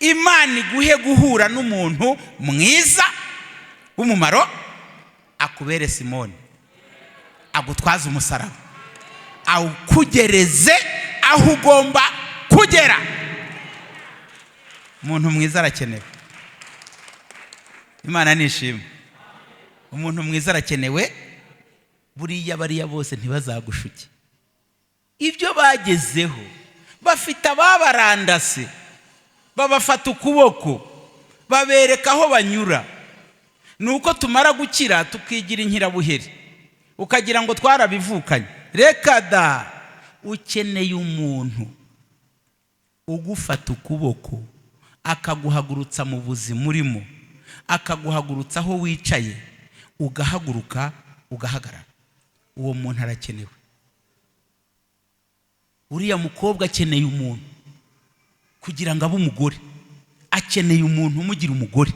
Imana iguhe guhura n'umuntu mwiza w'umumaro, akubere Simoni, agutwaze umusaraba, awukugereze aho ugomba kugera. Umuntu mwiza arakenewe. Imana nishimwe. Umuntu mwiza arakenewe. Buriya bariya bose ntibazagushuke, ibyo bagezeho bafite ababarandase, babafata ukuboko, babereka aho banyura. Ni uko tumara gukira tukigira inkirabuheri, ukagira ngo twarabivukanye. Reka da! Ukeneye umuntu ugufata ukuboko, akaguhagurutsa mu buzima urimo, akaguhagurutsa aho wicaye, ugahaguruka, ugahagarara. Uwo muntu arakenewe. Uriya mukobwa akeneye umuntu kugira ngo abe umugore, akeneye umuntu umugira umugore.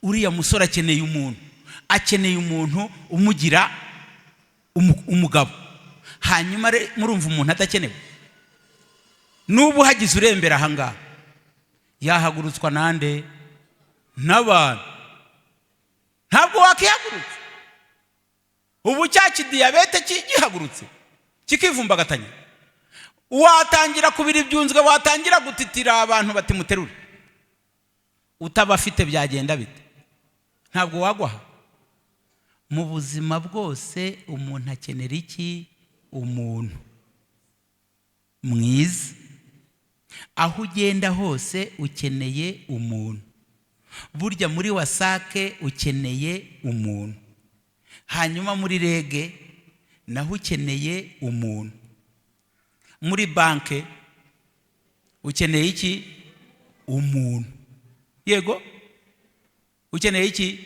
Uriya musore akeneye umuntu, akeneye umuntu umugira umugabo. Hanyuma murumva umuntu adakenewe? N'ubu hagize urembera ahangaha, yahagurutswa nande? N'abantu. Ntabwo wakihagurutsa. Ubu cya kidiyabete gihagurutse kikivumbagatanya, watangira kubira ibyunzwe, watangira gutitira, abantu bati: "Muterure." Utabafite byagenda bite? Ntabwo wagwaha. Mu buzima bwose umuntu akenera iki? Umuntu mwiza. Aho ugenda hose ukeneye umuntu. Burya muri WASAC ukeneye umuntu, hanyuma muri REG naho ukeneye umuntu, muri banke ukeneye iki? Umuntu. Yego, ukeneye iki?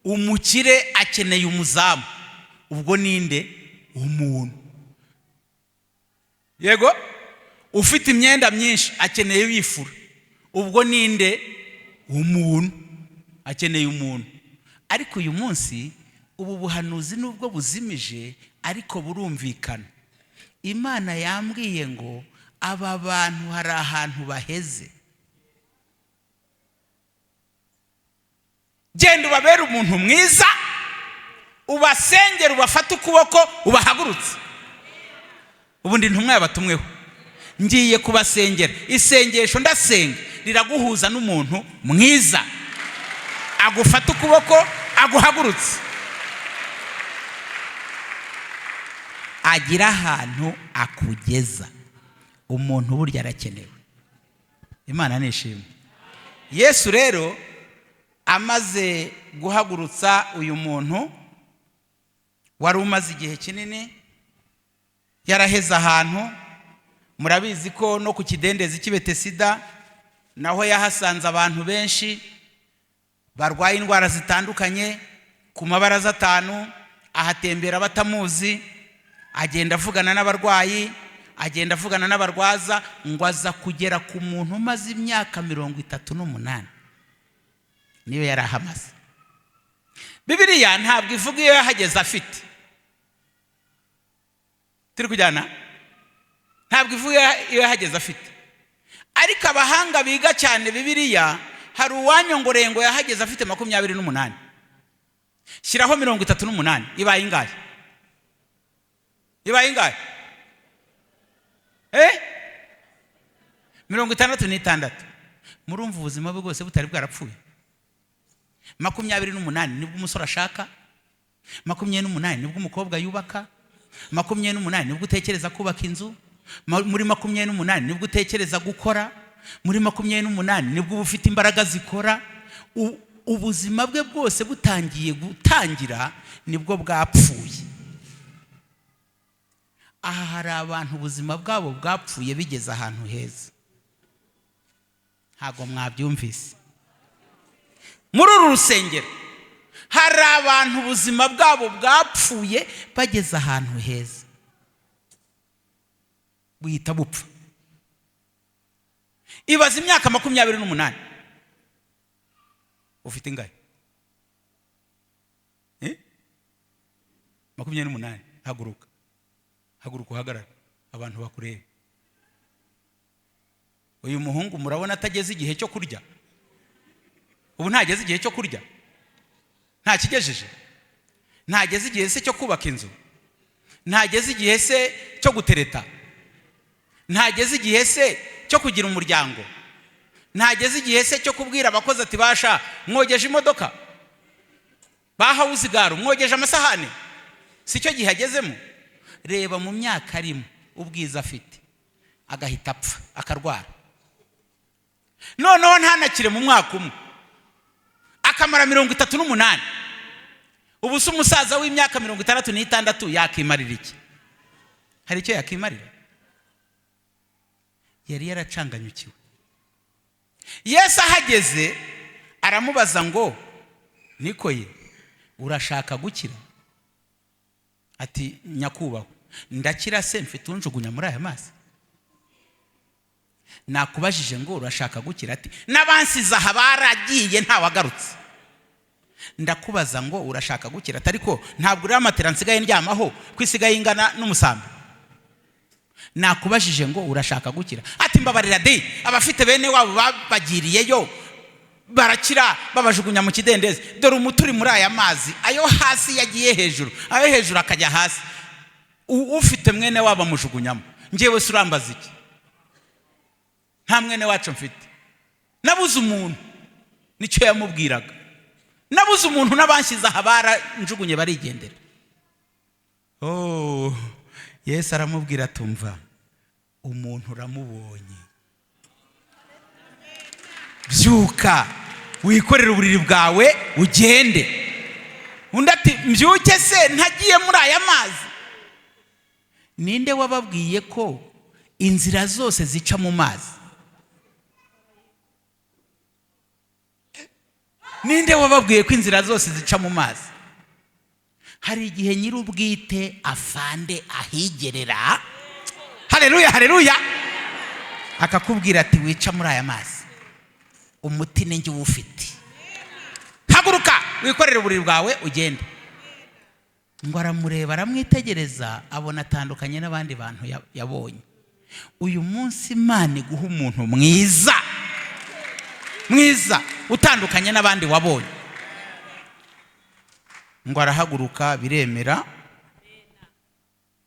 Umukire akeneye umuzamu. Ubwo ninde? Umuntu. Yego, ufite imyenda myinshi akeneye wifura. Ubwo ninde? Umuntu. Akeneye umuntu. Ariko uyu munsi ubu buhanuzi nubwo buzimije ariko burumvikana. Imana yambwiye ngo aba bantu hari ahantu baheze, genda ubabere umuntu mwiza. Ubasengere, ubafate ukuboko, ubahagurutse. Ubundi intumwa yabatumweho, ngiye kubasengera. Isengesho ndasenga riraguhuza n'umuntu mwiza, agufata ukuboko, aguhagurutse, agira ahantu akugeza. Umuntu burya arakenewe. Imana nishimwe. Yesu rero amaze guhagurutsa uyu muntu wari umaze igihe kinini yaraheze ahantu, murabizi ko no ku kidendezi cy'i Betesida naho yahasanze abantu benshi barwaye indwara zitandukanye. Ku mabaraza atanu ahatembera batamuzi, agenda avugana n'abarwayi, agenda avugana n'abarwaza, ngo aza kugera ku muntu umaze imyaka 38, niyo yari ahamaze. Bibiliya ntabwo ivuga iyo yahageze afite, turi kujyana, ntabwo ivuga iyo yahageze afite, ariko abahanga biga cyane Bibiliya, hari uwanyongoreye ngo yahageze afite 28. Shyiraho 38, ibaye ingahe? Ibaye ingahe? 66. Murumva ubuzima bwe bwose butari bwarapfuye. 28 nibwo umusore ashaka, 28 nibwo umukobwa yubaka, 28 nibwo utekereza kubaka inzu, muri 28 nibwo utekereza gukora, muri 28 nibwo uba ufite imbaraga zikora. Ubuzima bwe bwose butangiye gutangira nibwo bwapfuye. Aha hari abantu ubuzima bwabo bwapfuye bigeze ahantu heza, ntabwo mwabyumvise. Muri uru rusengero hari abantu ubuzima bwabo bwapfuye bageze ahantu heza, buhita bupfa. Ibaza imyaka 28, ufite ingahe? 28. Haguruka, haguruka uhagarare, abantu bakurebe. Uyu muhungu murabona atageze igihe cyo kurya? Ubu ntageze igihe cyo kurya? Ntakigejeje? Ntageze igihe se cyo kubaka inzu? Ntageze igihe se cyo gutereta? Ntageze igihe se cyo kugira umuryango? Ntageze igihe se cyo kubwira abakozi ati basha mwogeje imodoka, bahawuzigaro mwogeje amasahani? Si cyo gihe agezemo? Reba mu myaka arimo ubwiza afite, agahita apfa akarwara, noneho ntanakire mu mwaka umwe, akamara 38. Ubu se umusaza w'imyaka 66 yakimarira iki? Hari icyo yakimarira? Yari yaracanganyukiwe. Yesu ahageze aramubaza ngo niko ye, urashaka gukira? Ati nyakubahwa, ndakira se mfite unjugunya muri aya mazi? Nakubajije ngo urashaka gukira? Ati n'abansize aha baragiye ntawagarutse. Ndakubaza ngo urashaka gukira? Ati ariko ntabwo uriya matera nsigaye ndyamaho ko isigaye ingana n'umusambi. Nakubajije ngo urashaka gukira? Ati mbabarira de, abafite bene wabo babagiriyeyo barakira, babajugunya mu kidendezi. Dore umuti uri muri aya mazi, ayo hasi yagiye hejuru, ayo hejuru akajya hasi. Ufite mwene wabo amujugunyamo. Njyewe se urambaza iki? Nta mwene wacu mfite, nabuze umuntu. Nicyo yamubwiraga, nabuze umuntu, n'abanshyize aha baranjugunye barigendera. Oh, Yesu aramubwira atumva umuntu uramubonye, byuka wikorere uburiri bwawe ugende. Undi ati mbyuke se ntagiye muri aya mazi? Ninde wababwiye ko inzira zose zica mu mazi? Ninde wababwiye ko inzira zose zica mu mazi? Hari igihe nyir'ubwite afande ahigerera, haleluya haleluya, akakubwira ati wica muri aya mazi, umuti ni njye uwufite, haguruka wikorere uburiri bwawe ugende. Ngo aramureba aramwitegereza, abona atandukanye n'abandi bantu yabonye. Uyu munsi Imana iguha umuntu mwiza mwiza utandukanye n'abandi wabonye. Ngo arahaguruka, biremera,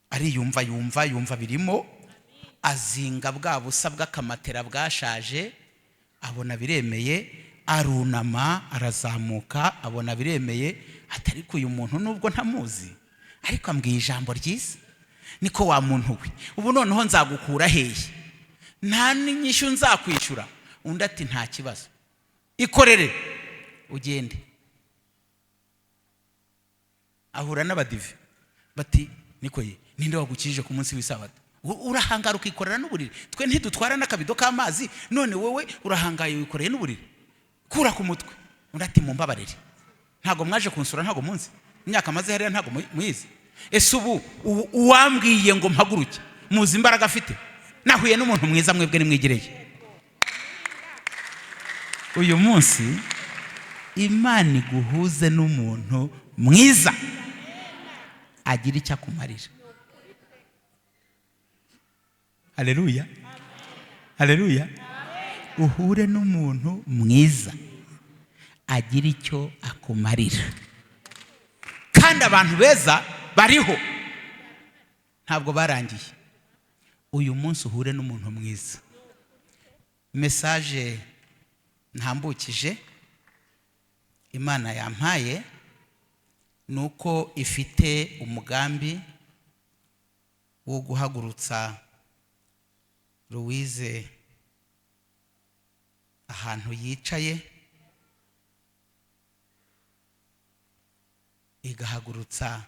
ariyumva, yumva yumva birimo, azinga bwa busa bw'akamatera bwashaje, abona biremeye, arunama, arazamuka, abona biremeye. Atari ko uyu muntu nubwo ntamuzi, ariko ambwiye ijambo ryiza. Niko wa muntu we, ubu noneho nzagukura hehe? Nta n'inyishyu nzakwishyura. Undi ati: "Nta kibazo, ikorere ugende." Ahura n'abadive, bati: "Niko ye, ninde wagukijije ku munsi w'isabato? Urahangara ukikorera n'uburiri. Twe ntidutwara n'akabido k'amazi, none wowe urahangaye wikoreye n'uburiri. Kura ku mutwe." Undi ati: "Mumbabarire, ntabwo mwaje kunsura, ntabwo munsi imyaka maze hariya, ntabwo muyizi. Ese ubu uwambwiye ngo mpaguruke muzi imbaraga afite? Nahuye n'umuntu mwiza, mwebwe nimwigereye." Uyu munsi Imana iguhuze n'umuntu mwiza agira icyo akumarira. Haleluya, haleluya! Uhure n'umuntu mwiza agira icyo akumarira. Kandi abantu beza bariho, ntabwo barangiye. Uyu munsi uhure n'umuntu mwiza. Message ntambukije Imana yampaye ni uko ifite umugambi wo guhagurutsa Louise ahantu yicaye, igahagurutsa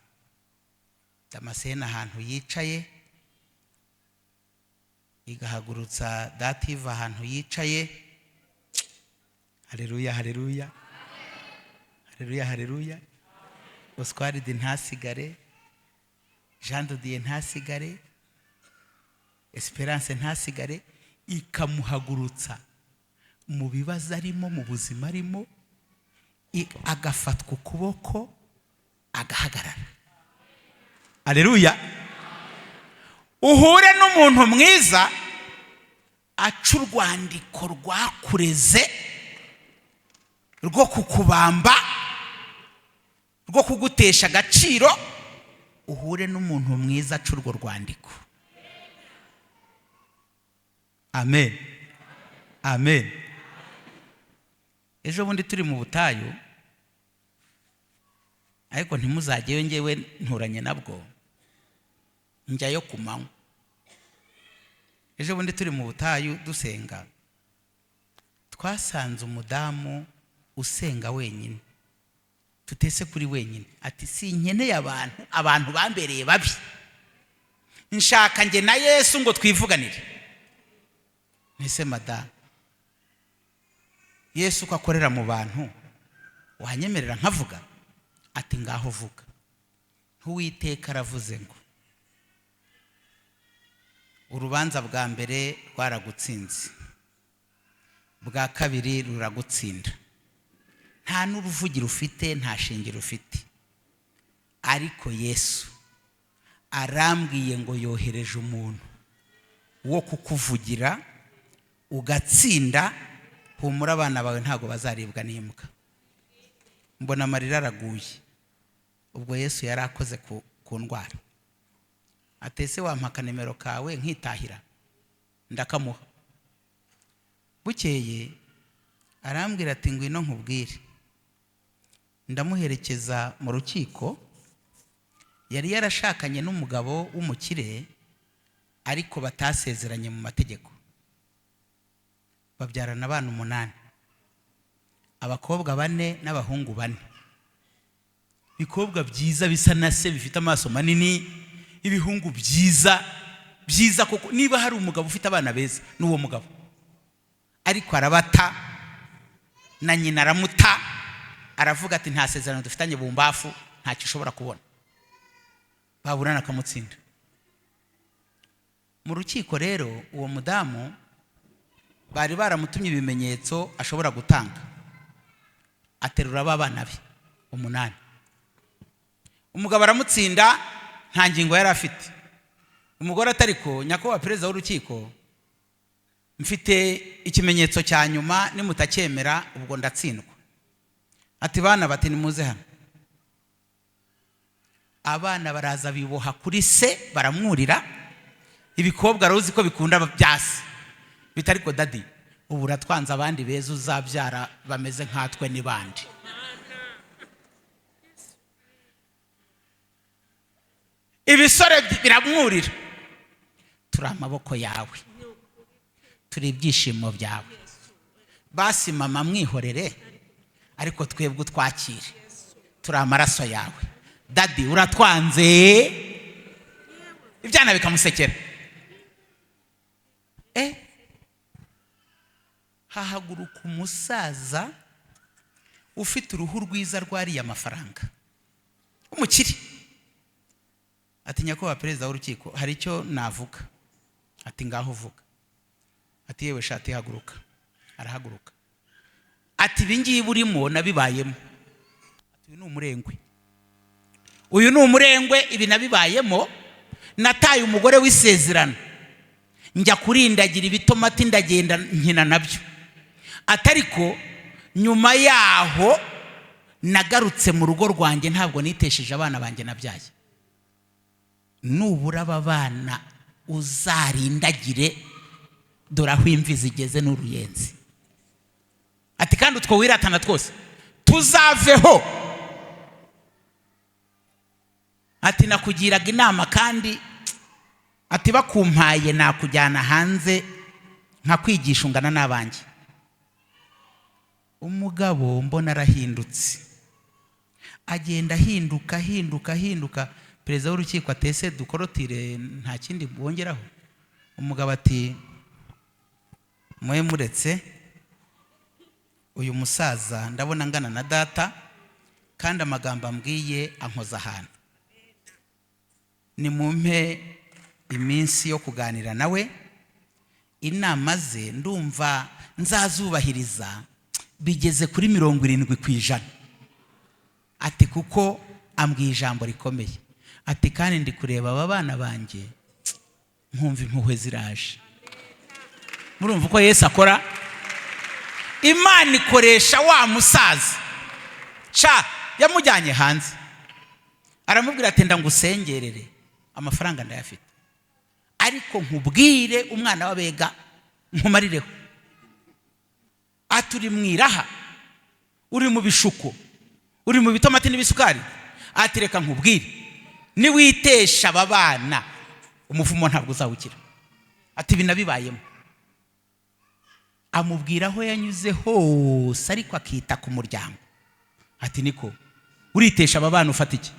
Damascene ahantu yicaye, igahagurutsa Dative ahantu yicaye. Hareruya, hareruya, hareruya, hareruya! Oswaridi ntasigare, Jean de Dieu ntasigare, Esperance ntasigare. Ikamuhagurutsa mu bibazo arimo, mu buzima arimo, agafatwa ukuboko agahagarara. Aleluya! Uhure n'umuntu mwiza aca urwandiko rwakureze rwo kukubamba, rwo kugutesha agaciro. Uhure n'umuntu mwiza aca urwo rwandiko. Amen, amen. Ejo bundi turi mu butayu, ariko ntimuzajyeyo, ngewe nturanye nabwo, njyayo ku manywa. Ejo bundi turi mu butayu dusenga, twasanze umudamu usenga wenyine. Tutese kuri wenyine, ati: "Sinkeneye abantu, abantu bambereye babi, nshaka njye na Yesu ngo twivuganire." Ntese madamu, Yesu uko akorera mu bantu, wanyemerera nkavuga? Ati: "Ngaho vuga." Ntuwiteka aravuze ngo urubanza bwa mbere rwaragutsinze, bwa kabiri ruragutsinda, nta n'uruvugiro ufite, nta shingiro ufite. Ariko Yesu arambwiye ngo yohereje umuntu wo kukuvugira ugatsinda. Humura, abana bawe ntabwo bazaribwa n'imbwa. Mbona amarira araguye. Ubwo Yesu yari akoze ku ndwara. Atese wampa akanimero kawe nkitahira? Ndakamuha. Bukeye arambwira ati: "Ngwino nkubwire." Ndamuherekeza mu rukiko. Yari yarashakanye n'umugabo w'umukire, ariko batasezeranye mu mategeko. Babyarana abana 8, abakobwa 4 n'abahungu 4. Ibikobwa byiza bisa na se, bifite amaso manini, ibihungu byiza byiza koko. Niba hari umugabo ufite abana beza, ni uwo mugabo. Ariko arabata, na nyina aramuta. Aravuga ati: "Nta sezerano dufitanye, bumbafu, ntacyo ushobora kubona." Baburana akamutsinda mu rukiko. Rero uwo mudamu bari baramutumye ibimenyetso ashobora gutanga, aterura ba bana be 8. Umugabo aramutsinda, nta ngingo yari afite. Umugore atariko: "Nyakubahwa perezida w'urukiko, mfite ikimenyetso cya nyuma, nimutacyemera ubwo ndatsindwa." Ati: "Bana," bati: "Nimuze hano." Abana baraza biboha kuri se, baramwurira. Ibikobwa ruzi ko bikunda byase bitari ko: "Daddy, ubu uratwanze, abandi beza uzabyara bameze nkatwe ni bandi?" Ibisore biramwurira: "Turi amaboko yawe, turi ibyishimo byawe. Basi mama mwihorere, ariko twebwe utwakire, turi amaraso yawe. Daddy, uratwanze." Ibyana bikamusekera. Hahaguruka umusaza ufite uruhu rwiza rwariye amafaranga, umukire, ati: "Nyakubahwa perezida w'urukiko, hari icyo navuga." Ati: "Ngaho uvuga." Ati: "Yewe shati, haguruka." Arahaguruka. Ati: "Ibi ngibi urimo nabibayemo." Ati: "Uyu ni umurengwe, uyu ni umurengwe. Ibi nabibayemo. Nataye umugore w'isezerano, njya kurindagira ibitomati, ndagenda nkina nabyo." Atariko nyuma yaho nagarutse mu rugo rwanjye, ntabwo nitesheje abana banjye nabyaye. Nubura aba bana uzarindagire, dore aho imvi zigeze n'uruyenzi. Ati: "Kandi utwo wiratana twose tuzaveho." Ati: "Nakugiraga inama, kandi," ati, "bakumpaye nakujyana hanze nkakwigisha ungana n'abanjye." Umugabo mbona arahindutse, agenda ahinduka, ahinduka, ahinduka. Perezida w'urukiko atese dukorotire, nta kindi bongeraho? Umugabo ati: "Mwe muretse, uyu musaza ndabona angana na data, kandi amagambo ambwiye ankoza ahantu. Nimumpe iminsi yo kuganira nawe. Inama ze ndumva nzazubahiriza bigeze kuri 70%." Ati: "Kuko ambwiye ijambo rikomeye." Ati: "Kandi ndi kureba aba bana banjye nkumva impuhwe ziraje." Murumva uko Yesu akora? Imana ikoresha wa musaza sha. Yamujyanye hanze, aramubwira ati: "Ndagusengerere, amafaranga ndayafite, ariko nkubwire umwana w'abega nkumarireho." Ati: "Uri mu iraha, uri mu bishuko, uri mu bitomati n'ibisukari." Ati: "Reka nkubwire, niwitesha aba bana umuvumo ntabwo uzawukira." Ati: "Ibi nabibayemo." Amubwira aho yanyuze hose, ariko akita ku muryango. Ati: "Niko uritesha aba bana, ufata iki?"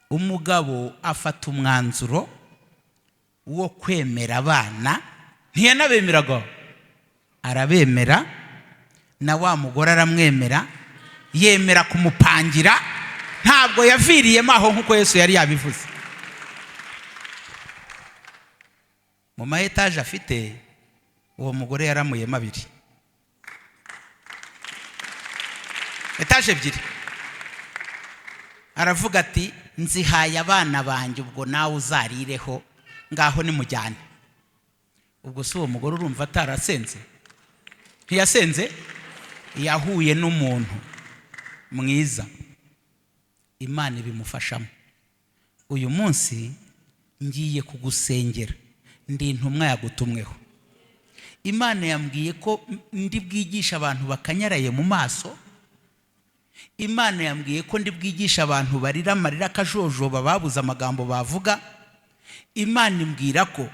Umugabo afata umwanzuro wo kwemera abana. Ntiyanabemeraga, arabemera, na wa mugore aramwemera, yemera kumupangira. Ntabwo yaviriyemo aho nk'uko Yesu yari yabivuze. Mu ma etaje afite, uwo mugore yaramuyemo abiri, etaje ebyiri. Aravuga ati: "Nzihaye abana banjye, ubwo nawe uzarireho, ngaho nimujyane." Ubwo si uwo mugore urumva atarasenze? Ntiyasenze? Yahuye n'umuntu mwiza, Imana ibimufashamo. Uyu munsi ngiye kugusengera, ndi intumwa yagutumweho. Imana yambwiye ko ndi bwigisha abantu bakanyaraye mu maso. Imana yambwiye ko ndi bwigisha abantu barira amarira akajojoba, babuze amagambo bavuga. Imana imbwira ko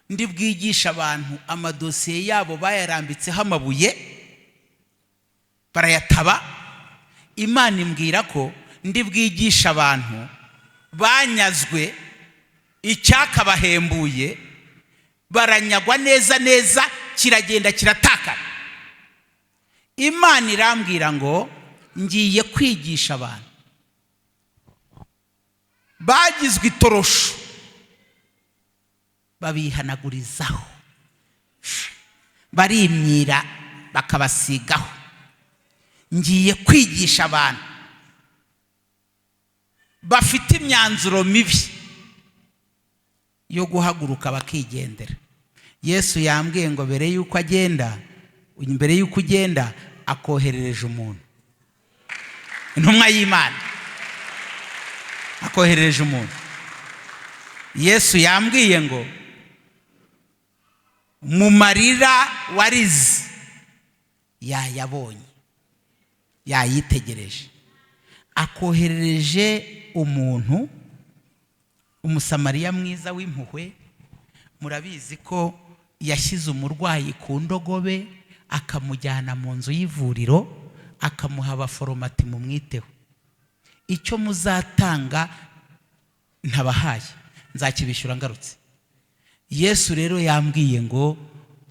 ndi bwigisha abantu amadosiye yabo bayarambitseho amabuye barayataba. Imana imbwira ko ndi bwigisha abantu banyazwe icyakabahembuye, baranyagwa neza neza, kiragenda kiratakara. Imana irambwira ngo ngiye kwigisha abantu bagizwe itorosho, babihanagurizaho, barimyira, bakabasigaho. Ngiye kwigisha abantu bafite imyanzuro mibi yo guhaguruka bakigendera. Yesu yambwiye ngo mbere y'uko agenda, mbere y'uko ugenda, akoherereje umuntu, intumwa y'Imana. Akoherereje umuntu. Yesu yambwiye ngo mu marira warize yayabonye, yayitegereje. Akoherereje umuntu, Umusamariya mwiza w'impuhwe. Murabizi ko yashyize umurwayi ku ndogobe akamujyana mu nzu y'ivuriro, akamuha abaforomati mumwiteho. Icyo muzatanga ntabahaye nzakibishyura ngarutse. Yesu rero yambwiye ngo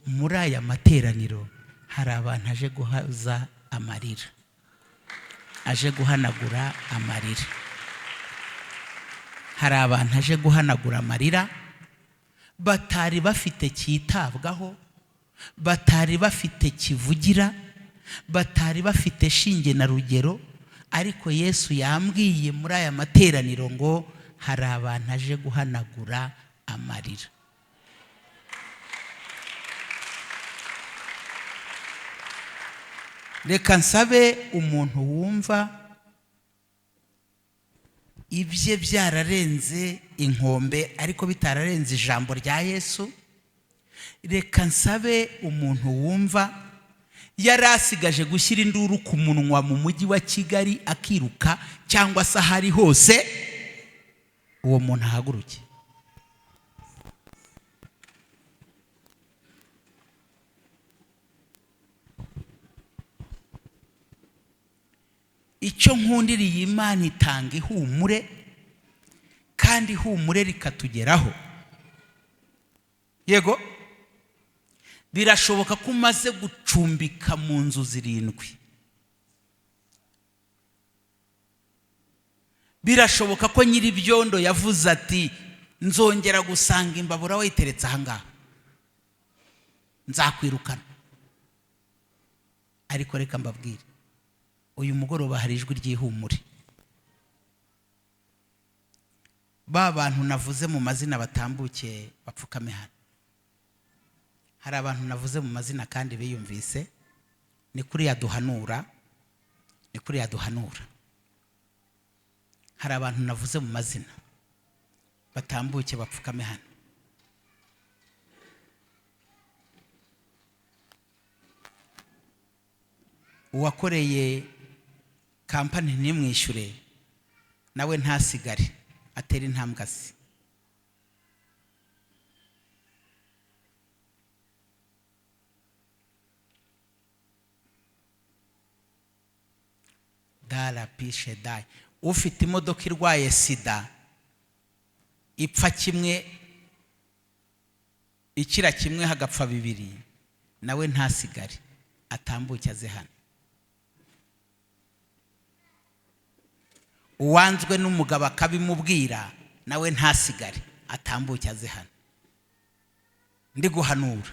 muri aya materaniro hari abantu aje guhaza amarira, aje guhanagura amarira. Hari abantu aje guhanagura amarira batari bafite cyitabwaho, batari bafite kivugira, batari bafite shinge na rugero. Ariko Yesu yambwiye muri aya materaniro ngo hari abantu aje guhanagura amarira. Reka nsabe umuntu wumva ibye byararenze inkombe ariko bitararenze ijambo rya Yesu. Reka nsabe umuntu wumva yari asigaje gushyira induru ku munwa mu mujyi wa Kigali akiruka cyangwa se ahari hose, uwo muntu ahaguruke. Icyo nkundiriye Imana itanga ihumure, kandi ihumure rikatugeraho. Yego, birashoboka ko umaze gucumbika mu nzu 7. Birashoboka ko nyir'ibyondo yavuze ati nzongera gusanga imbabura wayiteretse aha ngaha, nzakwirukana. Ariko reka mbabwire, uyu mugoroba hari ijwi ry'ihumure. Ba bantu navuze mu mazina batambuke bapfukame hano. Hari abantu navuze mu mazina kandi biyumvise, ni kuri yaduhanura, ni kuri yaduhanura. Hari abantu navuze mu mazina batambuke bapfukame hano. Uwakoreye kampani ntimwishyure nawe ntasigare, atera intambwe azi. Dara pishe dai. Ufite imodoka irwaye sida ipfa kimwe ikira kimwe hagapfa 2, nawe ntasigare, atambuke aze hano. Uwanzwe n'umugabo akabimubwira nawe ntasigare, atambuke aze hano. Ndi guhanura.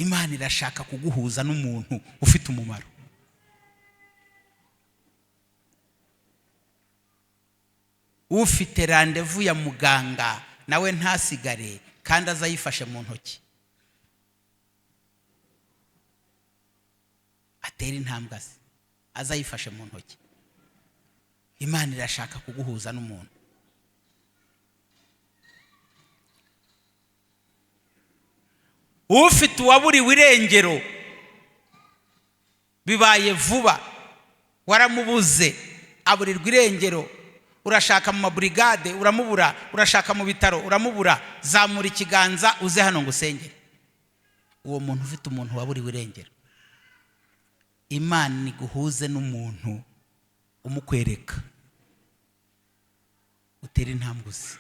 Imana irashaka kuguhuza n'umuntu ufite umumaro. Ufite rendez-vous ya muganga nawe ntasigare, kandi azayifashe mu ntoki, atera intambwe aze azayifashe mu ntoki. Imana irashaka kuguhuza n'umuntu. Ufite uwaburiwe irengero bibaye vuba, waramubuze aburirwa irengero, urashaka mu mabrigade uramubura, urashaka mu bitaro uramubura, zamura ikiganza uze hano ngo usengere. Uwo muntu ufite umuntu waburiwe irengero, Imana iguhuze n'umuntu umukwereka, utere intambwe uze.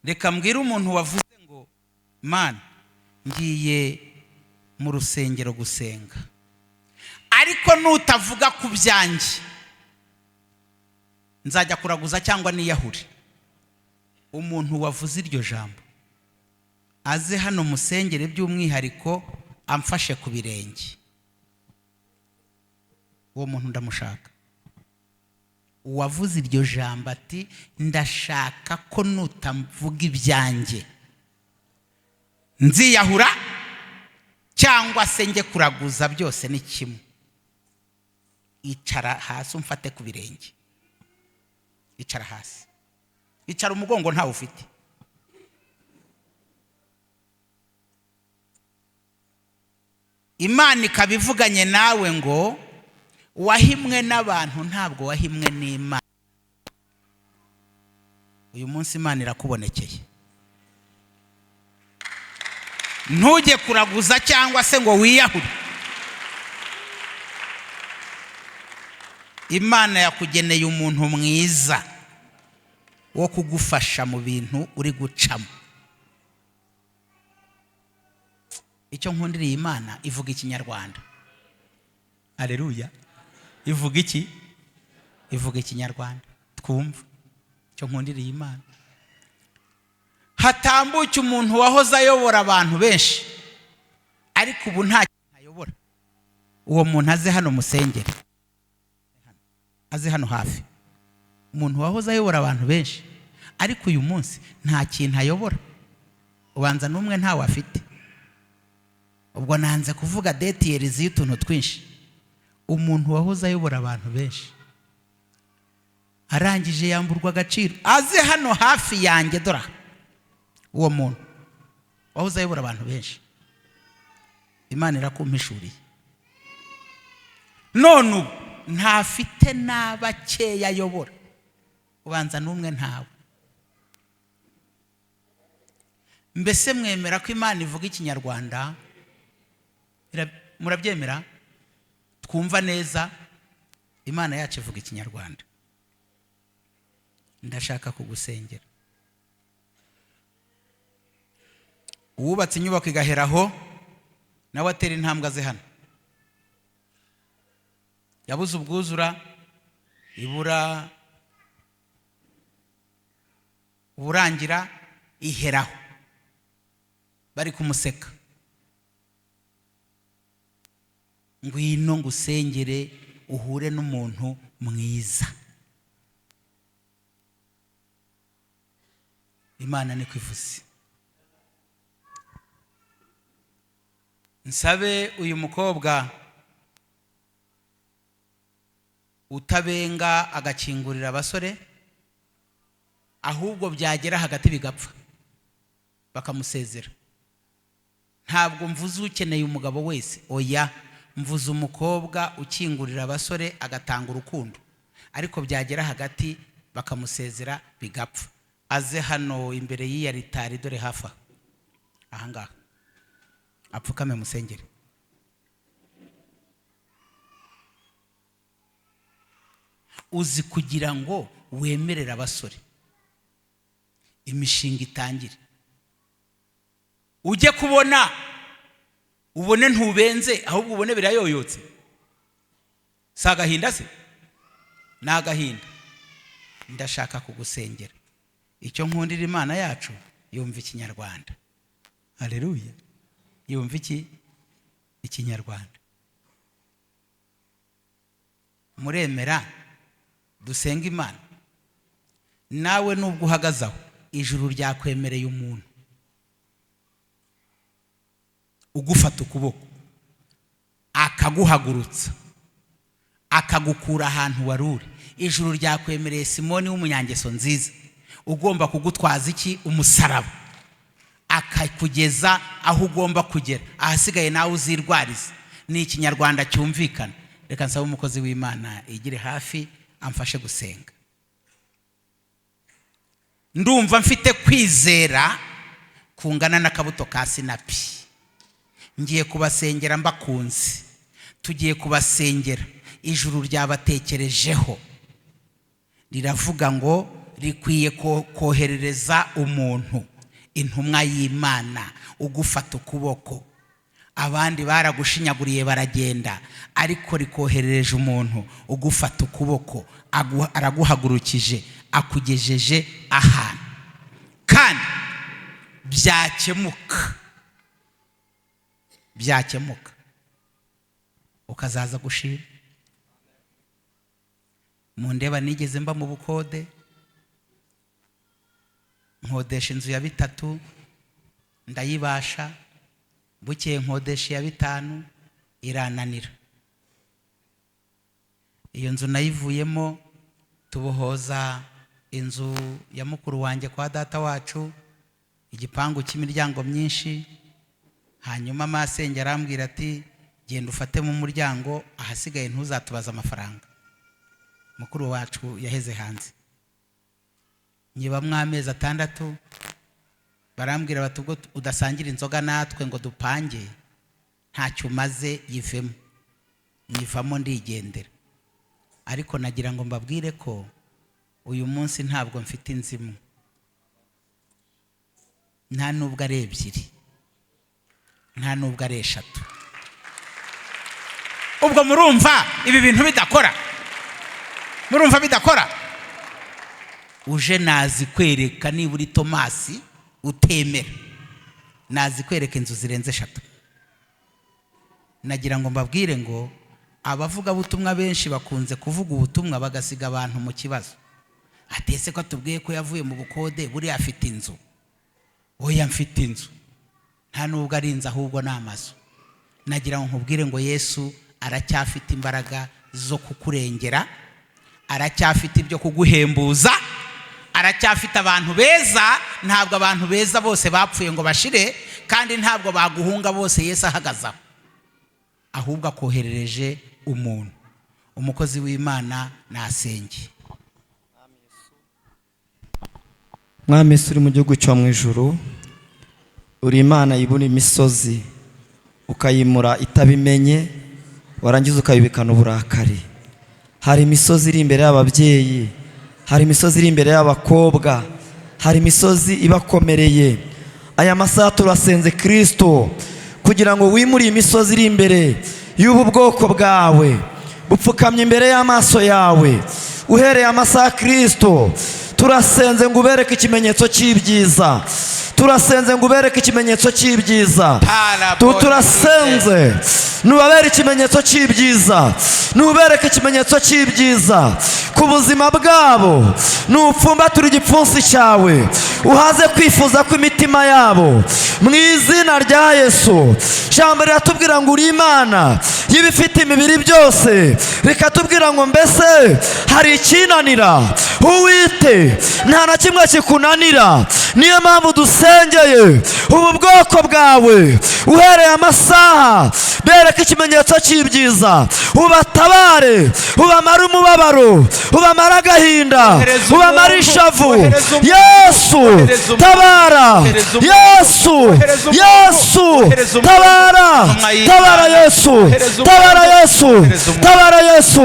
Reka mbwire umuntu wavuze ngo Mana ngiye mu rusengero gusenga, ariko nutavuga ku byanjye nzajya kuraguza cyangwa niyahure. Umuntu wavuze iryo jambo aze hano musengere by'umwihariko, amfashe ku birenge. Uwo muntu ndamushaka. Uwavuze iryo jambo ati ndashaka ko nutamvuga ibyanjye Nziyahura cyangwa se njye kuraguza, byose ni kimwe. Icara hasi umfate ku birenge. Icara hasi, icara, umugongo ntawe ufite. Imana ikaba ivuganye nawe ngo wahimwe n'abantu, ntabwo wahimwe n'Imana. Uyu munsi Imana irakubonekeye. Ntujye kuraguza cyangwa se ngo wiyahure. Imana yakugeneye umuntu mwiza wo kugufasha mu bintu uri gucamo. Icyo nkundiriye Imana, ivuga Ikinyarwanda. Aleluya! Ivuga iki? Ivuga Ikinyarwanda twumva. Icyo nkundiriye Imana, hatambuke umuntu wahoze ayobora abantu benshi ariko ubu nta kintu ayobora. Uwo muntu aze hano musengere, aze hano hafi. Umuntu wahoze ayobora abantu benshi ariko uyu munsi nta kintu ayobora, ubanza n'umwe ntawe afite. Ubwo nanze kuvuga détails y'utuntu twinshi. Umuntu wahoze ayobora abantu benshi arangije yamburwa agaciro, aze hano hafi yanjye. Dore aha, uwo muntu wahoze ayobora abantu benshi, Imana irakumpishuriye, none ubu ntafite n'abakeya ayobora, ubanza n'umwe ntawe. Mbese mwemera ko Imana ivuga Ikinyarwanda? Murabyemera? Twumva neza, Imana yacu ivuga Ikinyarwanda. Ndashaka kugusengera. Uwubatse inyubako igaheraho nawe atera intambwe aze hano. Yabuze ubwuzura, ibura uburangira, iheraho, bari kumuseka. Ngwino ngusengere uhure n'umuntu mwiza. Imana niko ivuze. Nsabe uyu mukobwa utabenga agakingurira abasore, ahubwo byagera hagati bigapfa bakamusezera. Ntabwo mvuze ukeneye umugabo wese, oya, mvuze umukobwa ukingurira abasore agatanga urukundo, ariko byagera hagati bakamusezera bigapfa. Aze hano imbere y'iyi alitari, dore hafi aha ahangaha, apfukame musengere. Uzi kugira ngo wemerere abasore imishinga itangire, ujye kubona ubone ntubenze, ahubwo ubone birayoyotse. Si agahinda se? Ni agahinda. Ndashaka kugusengera. Icyo nkundira Imana yacu, yumva Ikinyarwanda. Haleluya! Yumva iki? Ikinyarwanda. Muremera dusenga Imana? Nawe nubwo uhagaze aho, ijuru ryakwemereye umuntu ugufata ukuboko, akaguhagurutsa, akagukura ahantu wari uri. Ijuru ryakwemereye Simoni w'umunyangeso nziza ugomba kugutwaza iki? Umusaraba, akakugeza aho ugomba kugera. Ahasigaye nawe uzirwariza. Ni Ikinyarwanda cyumvikana. Reka nsabe umukozi w'Imana igire hafi amfashe gusenga. Ndumva mfite kwizera kungana n'akabuto ka sinapi. Ngiye kubasengera mbakunze. Tugiye kubasengera. Ijuru ryabatekerejeho, riravuga ngo rikwiye koherereza umuntu, intumwa y'Imana ugufata ukuboko. Abandi baragushinyaguriye baragenda, ariko rikoherereje umuntu ugufata ukuboko, araguhagurukije, akugejeje ahantu, kandi byakemuka, byakemuka ukazaza gushima. Mundeba, nigeze mba mu bukode, nkodesha inzu ya bitatu. Ndayibasha. Bukeye nkodesha iya 5, irananira. Iyo nzu nayivuyemo, tubohoza inzu ya mukuru wanjye kwa data wacu, igipangu cy'imiryango myinshi. Hanyuma masenge arambwira ati genda ufate mu muryango, ahasigaye ntuzatubaze amafaranga. Mukuru wacu yaheze hanze. Nyibamwo amezi 6, barambwira bati ubwo udasangira inzoga natwe ngo dupange, ntacyo umaze, yivemo. Nyivamo ndigendera. Ariko nagira ngo mbabwire ko uyu munsi ntabwo mfite inzu imwe, nta nubwo ari 2, nta nubwo ari 3. Ubwo murumva ibi bintu bidakora? Murumva bidakora? Uje nazi kwereka niba uri Tomasi utemera, nazi kwereka inzu zirenze 3. Nagira ngo mbabwire ngo abavugabutumwa benshi bakunze kuvuga ubutumwa bagasiga abantu mu kibazo. Atese ko atubwiye ko yavuye mu bukode, buriya afite inzu. Oya, mfite inzu, nta nubwo ari inzu ahubwo ni amazu. Nagira ngo nkubwire ngo Yesu aracyafite imbaraga zo kukurengera, aracyafite ibyo kuguhembuza, aracyafite abantu beza. Ntabwo abantu beza bose bapfuye ngo bashire, kandi ntabwo baguhunga bose Yesu ahagaze aho, ahubwo akoherereje umuntu. Umukozi w'Imana nasenge. Mwami Yesu uri mu gihugu cyo mu ijuru, uri Imana yibura imisozi ukayimura itabimenye, warangiza ukayibikana uburakari. Hari imisozi iri imbere y'ababyeyi, hari imisozi iri imbere y'abakobwa, hari imisozi ibakomereye. Aya masaha turasenze Kristo kugira ngo wimure imisozi iri imbere y'ubu bwoko bwawe bupfukamye imbere y'amaso yawe. Uhereye amasaha Kristo turasenze ngo ubereke ikimenyetso cy'ibyiza, turasenze ngo ubereke ikimenyetso cy'ibyiza, turasenze nubabere ikimenyetso cy'ibyiza, nubereke ikimenyetso cy'ibyiza ku buzima bwabo, nupfumbature igipfunsi cyawe, uhaze kwifuza kw'imitima yabo mu izina rya Yesu. Ijambo riratubwira ngo uri Imana y'ibifite imibiri byose, rikatubwira ngo mbese hari ikinanira Uwite? Nta na kimwe kikunanira. Niyo mpamvu dusengeye ubu bwoko bwawe, uhereye amasaha bereke ikimenyetso cy'ibyiza, ubatabare, ubamare umubabaro, ubamare agahinda, ubamare ishavu. Yesu tabara, Yesu, Yesu tabara, tabara Yesu, tabara Yesu, tabara Yesu,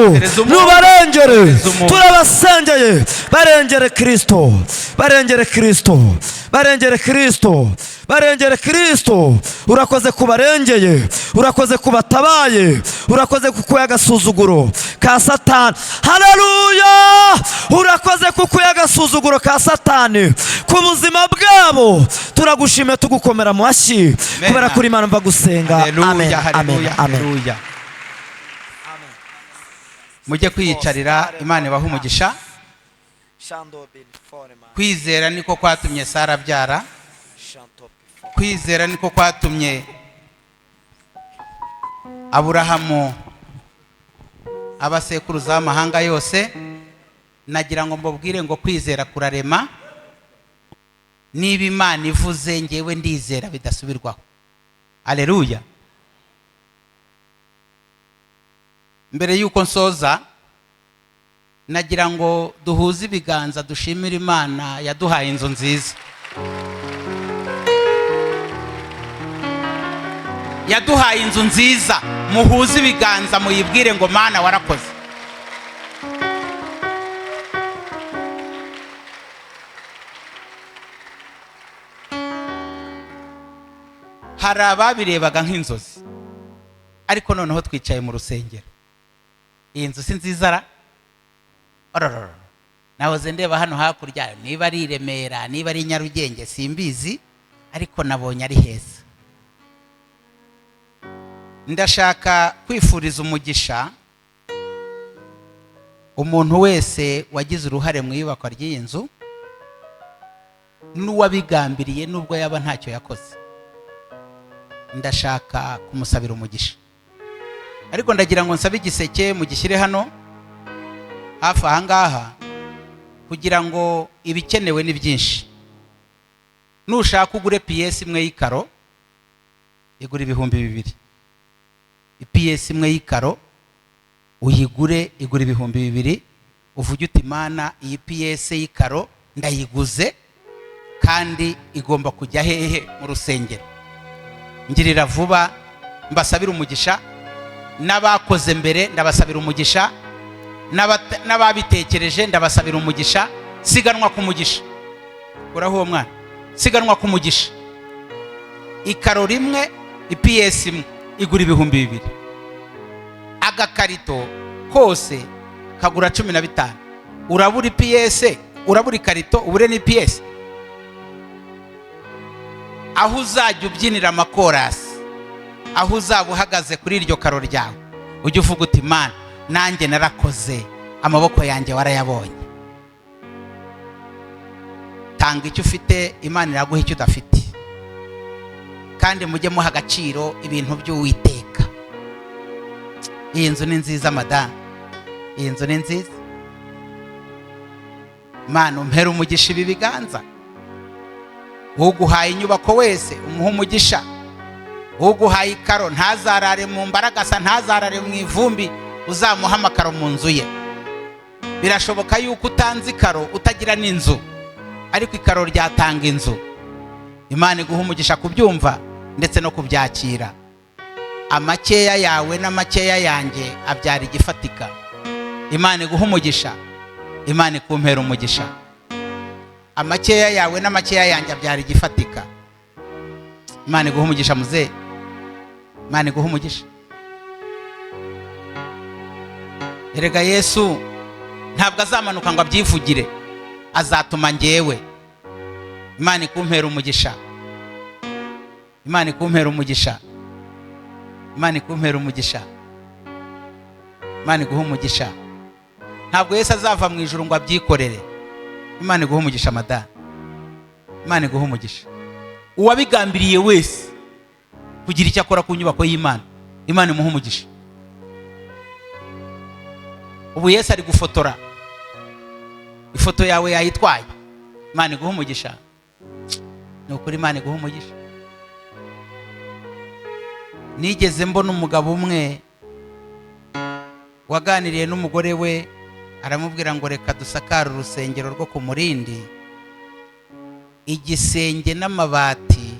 nubarengere. Turabasengeye, barengere Kristo, barengere Kristo, barengere Kristo, barengere Kristo. Urakoze kubarengeye, urakoze kubatabaye, urakoze kukuye agasuzuguro ka Satani. Haleluya! Urakoze kukuye agasuzuguro ka Satani ku buzima bwabo. Turagushimiye, tugukomera mu mashyi kubera kuri Imana mva gusenga. Amen, amen, amen. Mujye kwiyicarira, Imana ibahe umugisha. Kwizera niko kwatumye Sara abyara, kwizera niko kwatumye Aburahamu abasekuruza b'amahanga yose. Nagira ngo mbabwire ngo kwizera kurarema. Niba Imana ivuze ngewe ndizera bidasubirwaho. Haleluya. Mbere yuko nsoza, nagira ngo duhuze ibiganza dushimire Imana yaduhaye inzu nziza. Yaduhaye inzu nziza. Muhuze ibiganza muyibwire ngo Mana warakoze. Hari ababirebaga nk'inzozi, ariko noneho twicaye mu rusengero. Iyi nzu si nziza ra? Orororo. Nahoze ndeba hano hakurya, niba ari i Remera, niba ari i Nyarugenge simbizi, ariko nabonye ari heza. Ndashaka kwifuriza umugisha umuntu wese wagize uruhare mu iyubakwa ry'iyi nzu, n'uwabigambiriye nubwo yaba ntacyo yakoze. Ndashaka kumusabira umugisha, ariko ndagira ngo nsabe igiseke mugishyire hano hafi aha ngaha, kugira ngo ibikenewe ni byinshi. Nushaka ugure piyesi imwe y'ikaro igura 2000. Ipiyesi imwe y'ikaro uyigure igura 2000, uvuge uti Mana, iyi piyesi y'ikaro ndayiguze kandi igomba kujya hehe? Mu rusengero. Ngirira vuba mbasabire umugisha, n'abakoze mbere ndabasabira umugisha, n'ababitekereje ndabasabira umugisha. Siganwa ku mugisha, uraho uwo mwana, siganwa ku mugisha. Ikaro rimwe, ipiyesi imwe igura 2000, agakarito kose kagura 15. Urabura ipiyese, urabura ikarito, ubure n'ipiyesi. Aho uzajya ubyinira amakorasi, aho uzaba uhagaze kuri iryo karo ryawe, ujye uvuga uti Mana, nanjye narakoze, amaboko yanjye warayabonye. Tanga icyo ufite, Imana iraguha icyo udafite. Kandi mujye muha agaciro ibintu by'Uwiteka. Iyi nzu ni nziza madamu, iyi nzu ni nziza. Imana umpere umugisha ibi biganza. Uguhaye inyubako wese umuhe umugisha. Uguhaye ikaro ntazarare mu mbaragasa, ntazarare mu ivumbi, uzamuha amakaro mu nzu ye. Birashoboka yuko utanze ikaro utagira n'inzu, ariko ikaro ryatanga inzu. Imana iguha umugisha kubyumva ndetse no kubyakira. Amakeya yawe n'amakeya yanjye abyara igifatika. Imana iguha umugisha, Imana ikumpera umugisha. Amakeya yawe n'amakeya yanjye abyara igifatika. Imana iguha umugisha muzehe, Imana iguha umugisha. Erega Yesu ntabwo azamanuka ngo abyivugire, azatuma njyewe. Imana ikumpera umugisha, Imana ikumpera umugisha, Imana ikumpera umugisha, Imana iguha umugisha. Ntabwo Yesu azava mu ijuru ngo abyikorere. Imana iguha umugisha madamu, Imana iguha umugisha. Uwabigambiriye wese kugira icyo akora ku nyubako y'Imana, Imana imuha umugisha. Ubu Yesu ari gufotora, ifoto yawe yayitwaye. Imana iguha umugisha, ni ukuri Imana iguha umugisha. Nigeze mbona umugabo umwe waganiriye n'umugore we, aramubwira ngo reka dusakare urusengero rwo ku Murindi. Igisenge n'amabati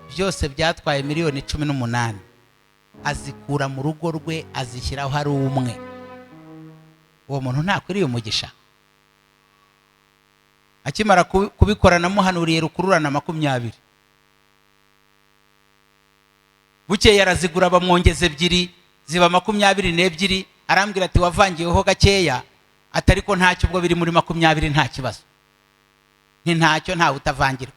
byose byatwaye miliyoni 18, azikura mu rugo rwe azishyiraho ari umwe. Uwo muntu ntakwiriye umugisha. Akimara kubikora namuhanuriye rukururana 20. Bukeye arazigura bamwongeza 2, ziba 22. Arambwira ati wavangiweho gakeya, atari ko ntacyo, ubwo biri muri 20 nta kibazo. Nti ntacyo, ntawe utavangira.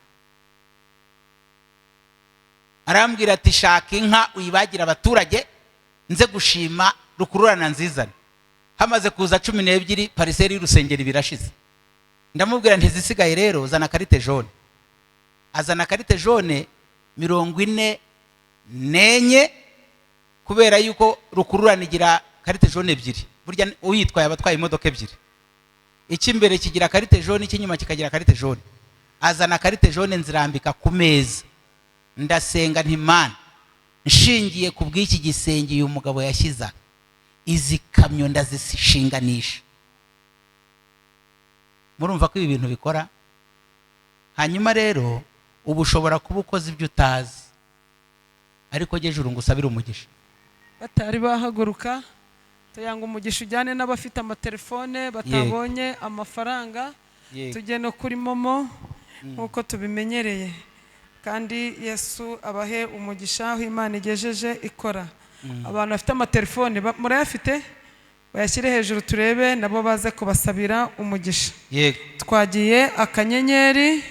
Arambwira ati shaka inka uyibagira abaturage nze gushima rukururana nzizane. Hamaze kuza 12, pariseri y'urusengero birashize. Ndamubwira nti zisigaye rero zana karite jaune. Azana karite jaune 44, kubera yuko rukururana igira karite jaune 2. Burya uyitwaye abatwaye imodoka 2. Icy'imbere kigira karite jaune, icy'inyuma kikagira karite jaune. Azana karite jaune nzirambika ku meza. Ndasenga nti Mana, nshingiye ku bw'iki gisenge uyu mugabo yashyize, izi kamyo ndazishinganisha. Murumva ko ibi bintu bikora. Hanyuma rero ubu ushobora kuba ukoze ibyo utazi, ariko jye juru ngusabire umugisha. Batari bahaguruka tuyanga umugisha ujyane n'abafite amatelefone batabonye amafaranga, tujye no kuri momo nk'uko tubimenyereye. Kandi Yesu abahe umugisha aho Imana igejeje ikora. Abantu bafite amatelefone murayafite, bayashyire hejuru turebe nabo baze kubasabira umugisha. Twagiye akanyenyeri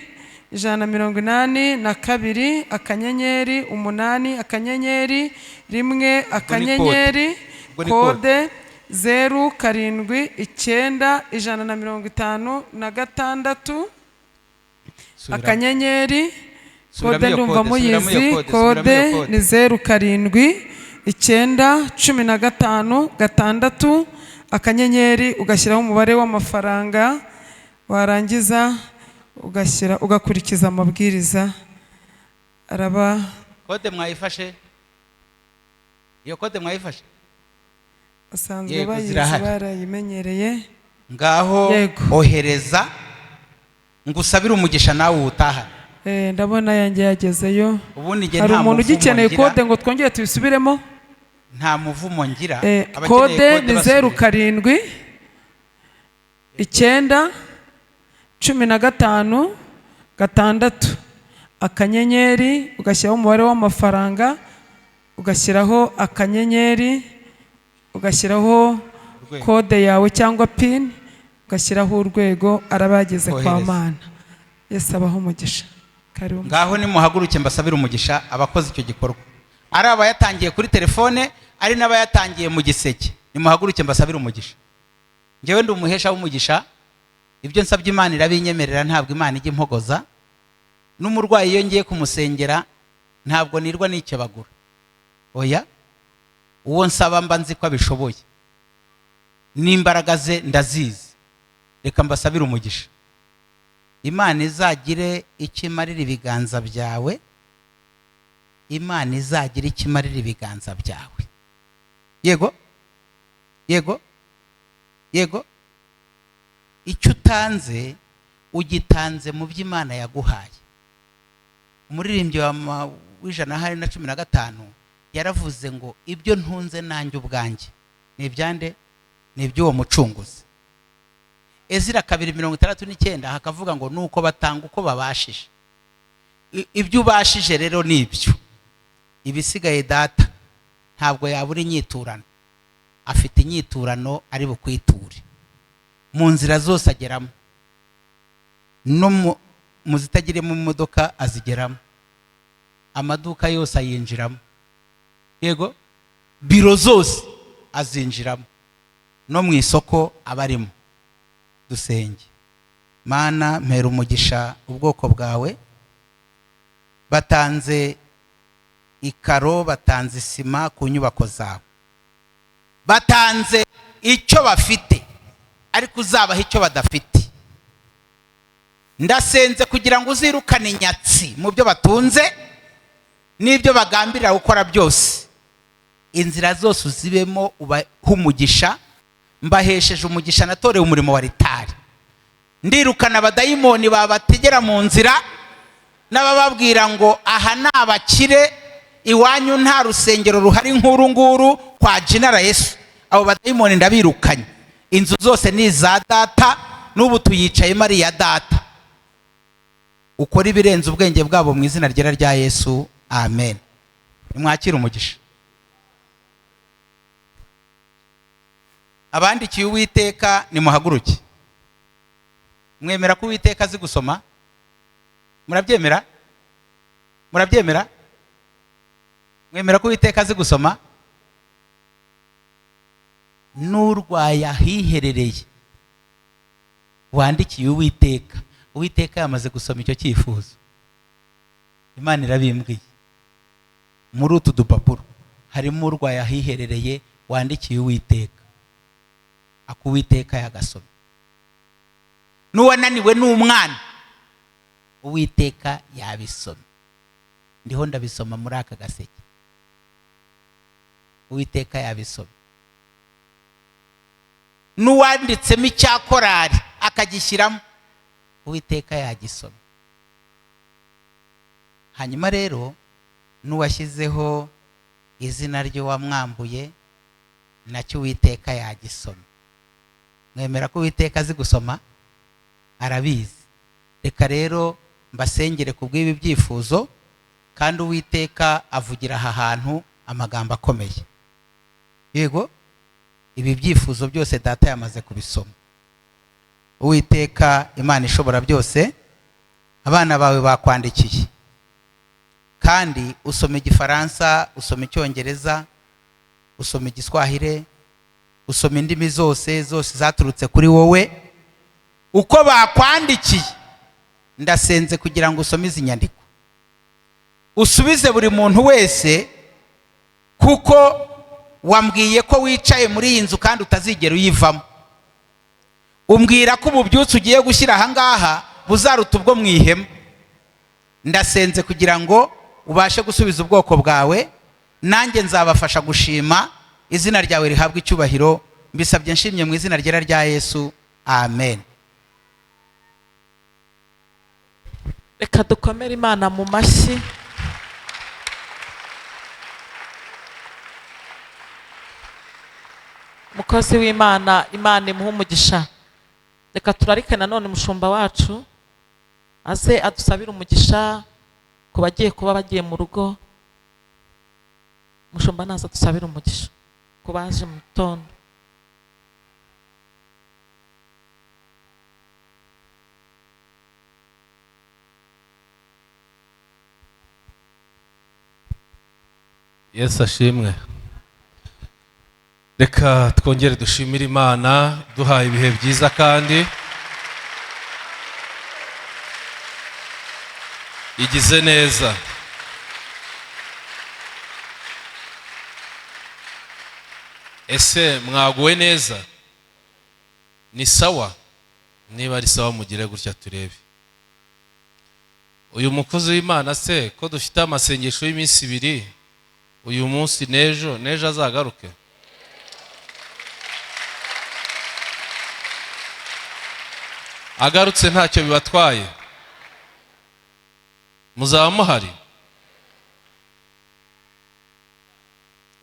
182 akanyenyeri 8 akanyenyeri 1 akanyenyeri kode 0 7 9 156 akanyenyeri Subiramo Kode iyo ndumva kode, subiramo iyo muyizi. kode, subiramo Kode iyo kode. ni 0 7 9 15 6 akanyenyeri, ugashyiraho umubare w'amafaranga, warangiza ugashyira, ugakurikiza amabwiriza araba. Kode mwayifashe? Iyo kode mwayifashe? Basanzwe Yego, bayizi, zirahari. barayimenyereye. Ngaho Yego. ohereza ngusabire umugisha nawe uwutahane. Ndabona yanjye yagezeyo. Ubundi njye Hari nta umuntu muvumo ugikeneye ngira. kode ngo twongere tubisubiremo? Nta muvumo ngira. Abakeneye Kode ni basubire. 0 7 9 15 6 akanyenyeri, ugashyiraho umubare w'amafaranga, ugashyiraho akanyenyeri, ugashyiraho Urwego. kode yawe cyangwa PIN, ugashyiraho urwego, araba yageze kwa Kohereza. Mana. Yesu abaho umugisha. Karibu. Ngaho nimuhaguruke mbasabire umugisha abakoze icyo gikorwa, ari abayatangiye kuri telefone, ari n'abayatangiye mu giseke. Nimuhaguruke mbasabire umugisha. Njyewe ndi umuhesha w'umugisha. Ibyo nsabye Imana irabinyemerera, ntabwo Imana ijya impogoza. N'umurwayi iyo ngiye kumusengera ntabwo nirwa nikebagura, oya. Uwo nsaba mba nzi ko abishoboye, n'imbaraga ze ndazizi. Reka mbasabire umugisha. Imana izagire icyo imarira ibiganza byawe. Imana izagire icyo imarira ibiganza byawe. Yego, yego, yego. Icyo utanze ugitanze mu byo Imana yaguhaye. Umuririmbyi wa 115 yaravuze ngo: "Ibyo ntunze nanjye ubwanjye ni ibyande? Ni iby'uwo mucunguzi." Ezira 2:69 hakavuga ngo: "Nuko batanga uko babashije." Ibyo ubashije rero ni ibyo. Ibisigaye Data ntabwo yabura inyiturano, afite inyiturano ari bukwiture mu nzira zose ageramo, no mu zitagirimo imodoka azigeramo, amaduka yose ayinjiramo, yego, biro zose azinjiramo, no mu isoko aba arimo. Dusenge. Mana, mpera umugisha ubwoko bwawe. Batanze ikaro, batanze isima ku nyubako zawe, batanze icyo bafite, ariko uzabaha icyo badafite. Ndasenze kugira ngo uzirukane inyatsi mu byo batunze n'ibyo bagambirira gukora byose. Inzira zose uzibemo, ubahe umugisha. Mbahesheje umugisha natorewe umurimo wa ritari. Ndirukana abadayimoni babategera mu nzira n'abababwira ngo: "Aha ni abakire, iwanyu nta rusengero ruhari nk'uru nguru kwa Jinara Yesu." Abo badayimoni ndabirukanye. Inzu zose ni iza Data, n'ubu tuyicayemo ari iya Data. Ukora ibirenze ubwenge bwabo mu izina ryera rya Yesu, amen. Nimwakire umugisha. Abandikiye Uwiteka, nimuhaguruke. Mwemera ko Uwiteka azi gusoma? Murabyemera? Murabyemera? Mwemera ko Uwiteka azi gusoma? N'urwaye ahiherereye wandikiye Uwiteka, Uwiteka yamaze gusoma icyo cyifuzo. Imana irabimbwiye. Muri utu dupapuro harimo urwaye ahiherereye wandikiye Uwiteka, akuwiteka yagasoma. N'uwananiwe n'umwana, Uwiteka yabisoma. Ndiho ndabisoma muri aka gaseke. Uwiteka yabisoma. N'uwanditsemo icya korari akagishyiramo, Uwiteka yagisoma. Hanyuma rero n'uwashyizeho izina ry'uwamwambuye, nacyo Uwiteka yagisoma. Mwemera ko Uwiteka azi gusoma? Arabizi. Reka rero mbasengere ku bw'ibi byifuzo, kandi Uwiteka avugira aha hantu amagambo akomeye. Yego, ibi byifuzo byose Data yamaze kubisoma. Uwiteka Imana ishobora byose, abana bawe bakwandikiye, kandi usoma Igifaransa, usoma Icyongereza, usoma Igiswahire, usoma indimi zose zose zaturutse kuri wowe. Uko bakwandikiye, ndasenze kugira ngo usome izi nyandiko. Usubize buri muntu wese, kuko wambwiye ko wicaye muri iyi nzu kandi utazigera uyivamo. Umbwira ko ububyutse ugiye gushyira aha ngaha buzaruta ubwo mu ihema. Ndasenze kugira ngo ubashe gusubiza ubwoko bwawe, nanjye nzabafasha gushima izina ryawe rihabwa icyubahiro. Mbisabye nshimye mu izina ryera rya Yesu, amen. Reka dukomere Imana mu mashyi. Mukozi w'Imana, Imana imuhe umugisha. Reka turarike nanone umushumba wacu aze adusabire umugisha ku bagiye kuba bagiye mu rugo. Umushumba naza adusabire umugisha ku baje mu gitondo. Yesu ashimwe. Reka twongere dushimire Imana duhaye ibihe byiza kandi igize neza. Ese mwaguwe neza? Ni sawa? Niba ari sawa mugire gutya turebe. Uyu mukozi w'Imana se ko dufite amasengesho y'iminsi ibiri, uyu munsi n'ejo, n'ejo azagaruke? Agarutse ntacyo bibatwaye, muzaba muhari?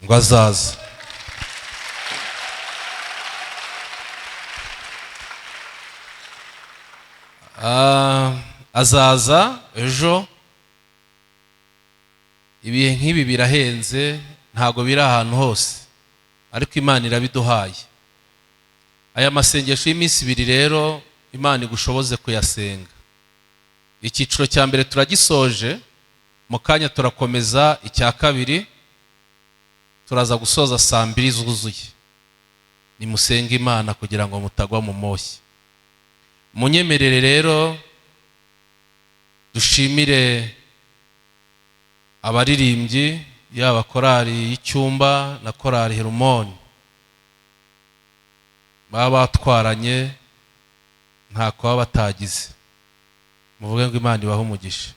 Ngo azaza. Azaza ejo. Ibihe nk'ibi birahenze, ntago biri ahantu hose, ariko Imana irabiduhaye. Aya masengesho y'iminsi ibiri rero Imana igushoboze kuyasenga. Icyiciro cya mbere turagisoje, mu kanya turakomeza icya kabiri, turaza gusoza saa mbiri zuzuye. Nimusenge Imana kugira ngo mutagwa mu moshyi. Munyemerere rero dushimire abaririmbyi, yaba korali y'icyumba na korali Herumoni, baba batwaranye nta kuba batagize. Muvuge ngo Imana ibahe umugisha.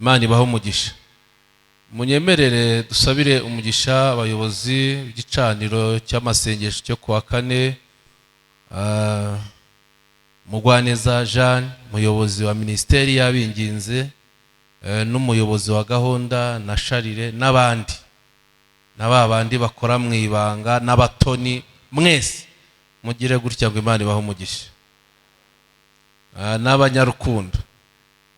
Imana ibahe umugisha. Munyemerere dusabire umugisha abayobozi b'igicaniro cy'amasengesho cyo kuwa kane, Mugwaneza Jeanne, umuyobozi wa minisiteri y'abinginze, n'umuyobozi wa gahunda na Sharire n'abandi, na ba bandi bakora mu ibanga n'abatoni, mwese mugire gutya ngo Imana ibahe umugisha. N'abanyarukundo,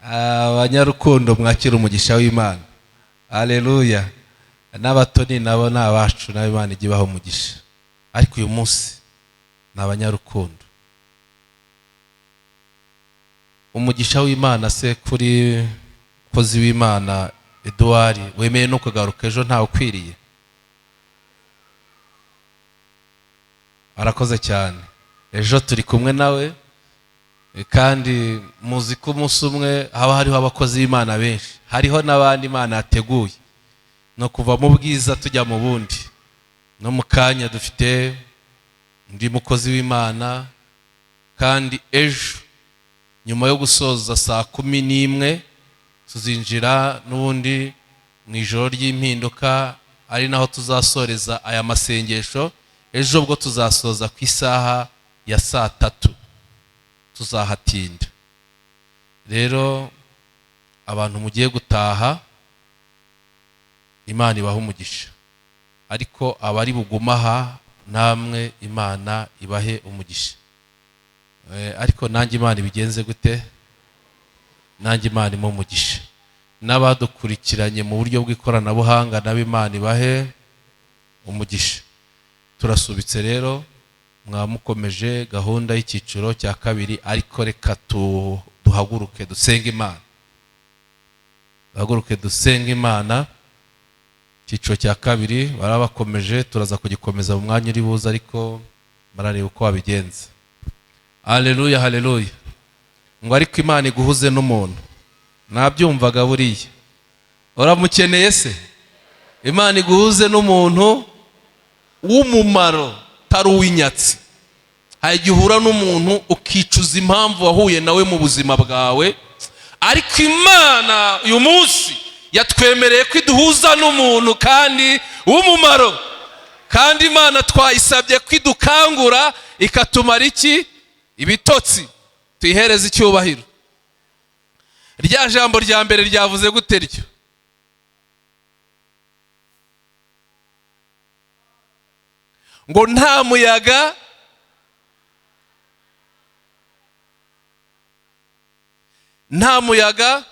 abanyarukundo mwakira umugisha w'Imana. Haleluya. N'abatoni nabo ni abacu, nabo Imana ijye ibaha umugisha. Ariko uyu munsi ni abanyarukundo. Umugisha w'Imana se kuri mukozi w'Imana Edouard wemeye no kugaruka ejo ntawe ukwiriye. Arakoze cyane. Ejo turi kumwe nawe, kandi muzi ko umunsi umwe haba hariho abakozi b'Imana benshi, hariho n'abandi Imana yateguye. No kuva mu bwiza tujya mu bundi. No mu kanya dufite undi mukozi w'Imana, kandi ejo nyuma yo gusoza saa 11 tuzinjira n'ubundi mu ijoro ry'impinduka, ari naho tuzasoreza aya masengesho. Ejo bwo tuzasoza ku isaha ya saa 3, tuzahatinda. Rero abantu mugiye gutaha, Imana ibahe umugisha, ariko abari bugumaha namwe Imana ibahe umugisha. Ariko nanjye Imana ibigenze gute? Nanjye Imana imuhe umugisha. N'abadukurikiranye mu buryo bw'ikoranabuhanga nabo Imana ibahe umugisha. Turasubitse rero, mwamukomeje gahunda y'icyiciro cya kabiri, ariko reka duhaguruke dusenge Imana. Duhaguruke dusenge Imana. Icyiciro cya kabiri barabakomeje, turaza kugikomeza mu mwanya uri buze, ariko barareba uko babigenza. Haleluya, haleluya. Ngo ariko Imana iguhuze n'umuntu. Nabyumvaga buriya. Uramukeneye se? Imana iguhuze n'umuntu w'umumaro, utari uw'inyatsi. Hari igihe uhura n'umuntu ukicuza impamvu wahuye nawe mu buzima bwawe, ariko Imana uyu munsi yatwemereye ko iduhuza n'umuntu kandi w'umumaro. Kandi Imana twayisabye ko idukangura ikatumara iki? Ibitotsi. Tuyihereze icyubahiro. Rya jambo rya mbere ryavuze gute ryo? Ngo nta muyaga, nta muyaga,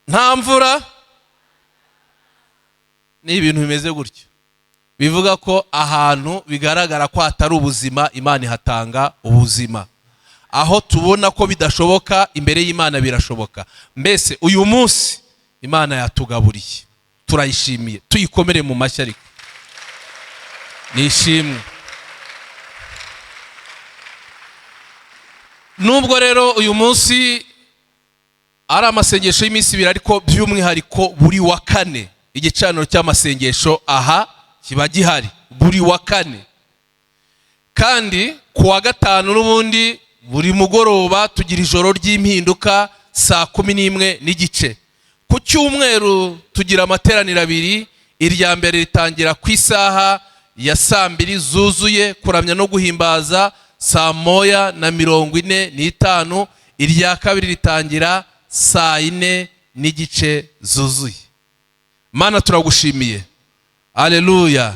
nta mvura. Ni ibintu bimeze gutyo, bivuga ko ahantu bigaragara ko hatari ubuzima, Imana ihatanga ubuzima. Aho tubona ko bidashoboka, imbere y'Imana birashoboka. Mbese uyu munsi Imana yatugaburiye, turayishimiye, tuyikomere mu mashyi. Ariko nishimwe. Nubwo rero uyu munsi ari amasengesho y'iminsi ibiri, ariko by'umwihariko buri wa kane igicaniro cy'amasengesho aha kiba gihari buri wa kane. Kandi ku wa gatanu n'ubundi buri mugoroba tugira ijoro ry'impinduka saa 11:30. Ku cyumweru tugira amateraniro abiri. Irya mbere ritangira ku isaha ya saa 2 zuzuye, kuramya no guhimbaza, saa 1:45. Irya kabiri ritangira saa 4:15 zuzuye. Mana turagushimiye, aleluya.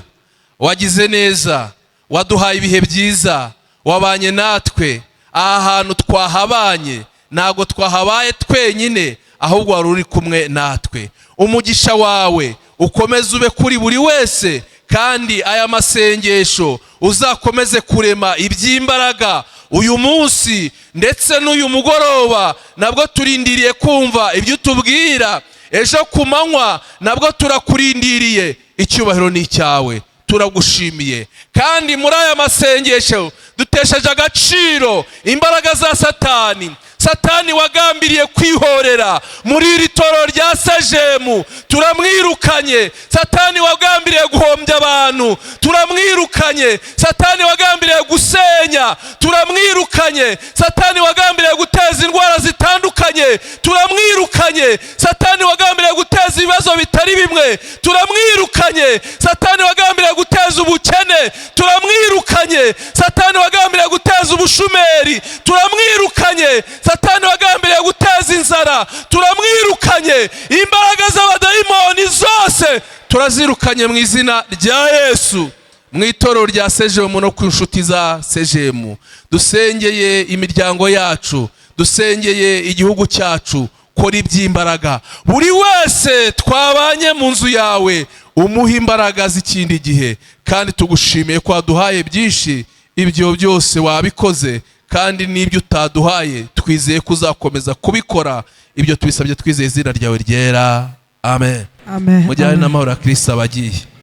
Wagize neza, waduhaye ibihe byiza, wabanye natwe. Aha hantu twahabanye ntabwo twahabaye twenyine, ahubwo wari uri kumwe natwe. Umugisha wawe ukomeze ube kuri buri wese, kandi aya masengesho uzakomeze kurema iby'imbaraga uyu munsi ndetse n'uyu mugoroba. Nabwo turindiriye kumva ibyo utubwira. Ejo ku manywa nabwo turakurindiriye. Icyubahiro ni icyawe, turagushimiye. Kandi muri aya masengesho dutesheje agaciro imbaraga za Satani. Satani wagambiriye kwihorera muri iri toro rya Sejemu, turamwirukanye. Satani wagambiriye guhombya abantu, turamwirukanye. Satani wagambiriye gusenya, turamwirukanye. Satani wagambiriye guteza indwara zitandukanye, turamwirukanye. Satani wagambiriye guteza ibibazo bitari bimwe, turamwirukanye. Satani wagambiriye guteza ubukene, turamwirukanye. Satani wagambiriye guteza ubushumeri, turamwirukanye. Satani wagambiriye guteza inzara, turamwirukanye. Imbaraga z'abadayimoni zose turazirukanye mu izina rya Yesu. Mu itorero rya Sejemu no ku nshuti za Sejemu, dusengeye imiryango yacu, dusengeye igihugu cyacu. Kora iby'imbaraga, buri wese twabanye mu nzu yawe umuha imbaraga z'ikindi gihe. Kandi tugushimiye ko waduhaye byinshi, ibyo byose wabikoze, kandi n'ibyo utaduhaye twizeye ko uzakomeza kubikora. Ibyo tubisabye twizeye izina ryawe ryera, amen. Amen. Mujyane n'amahoro ya Kristo abagiye.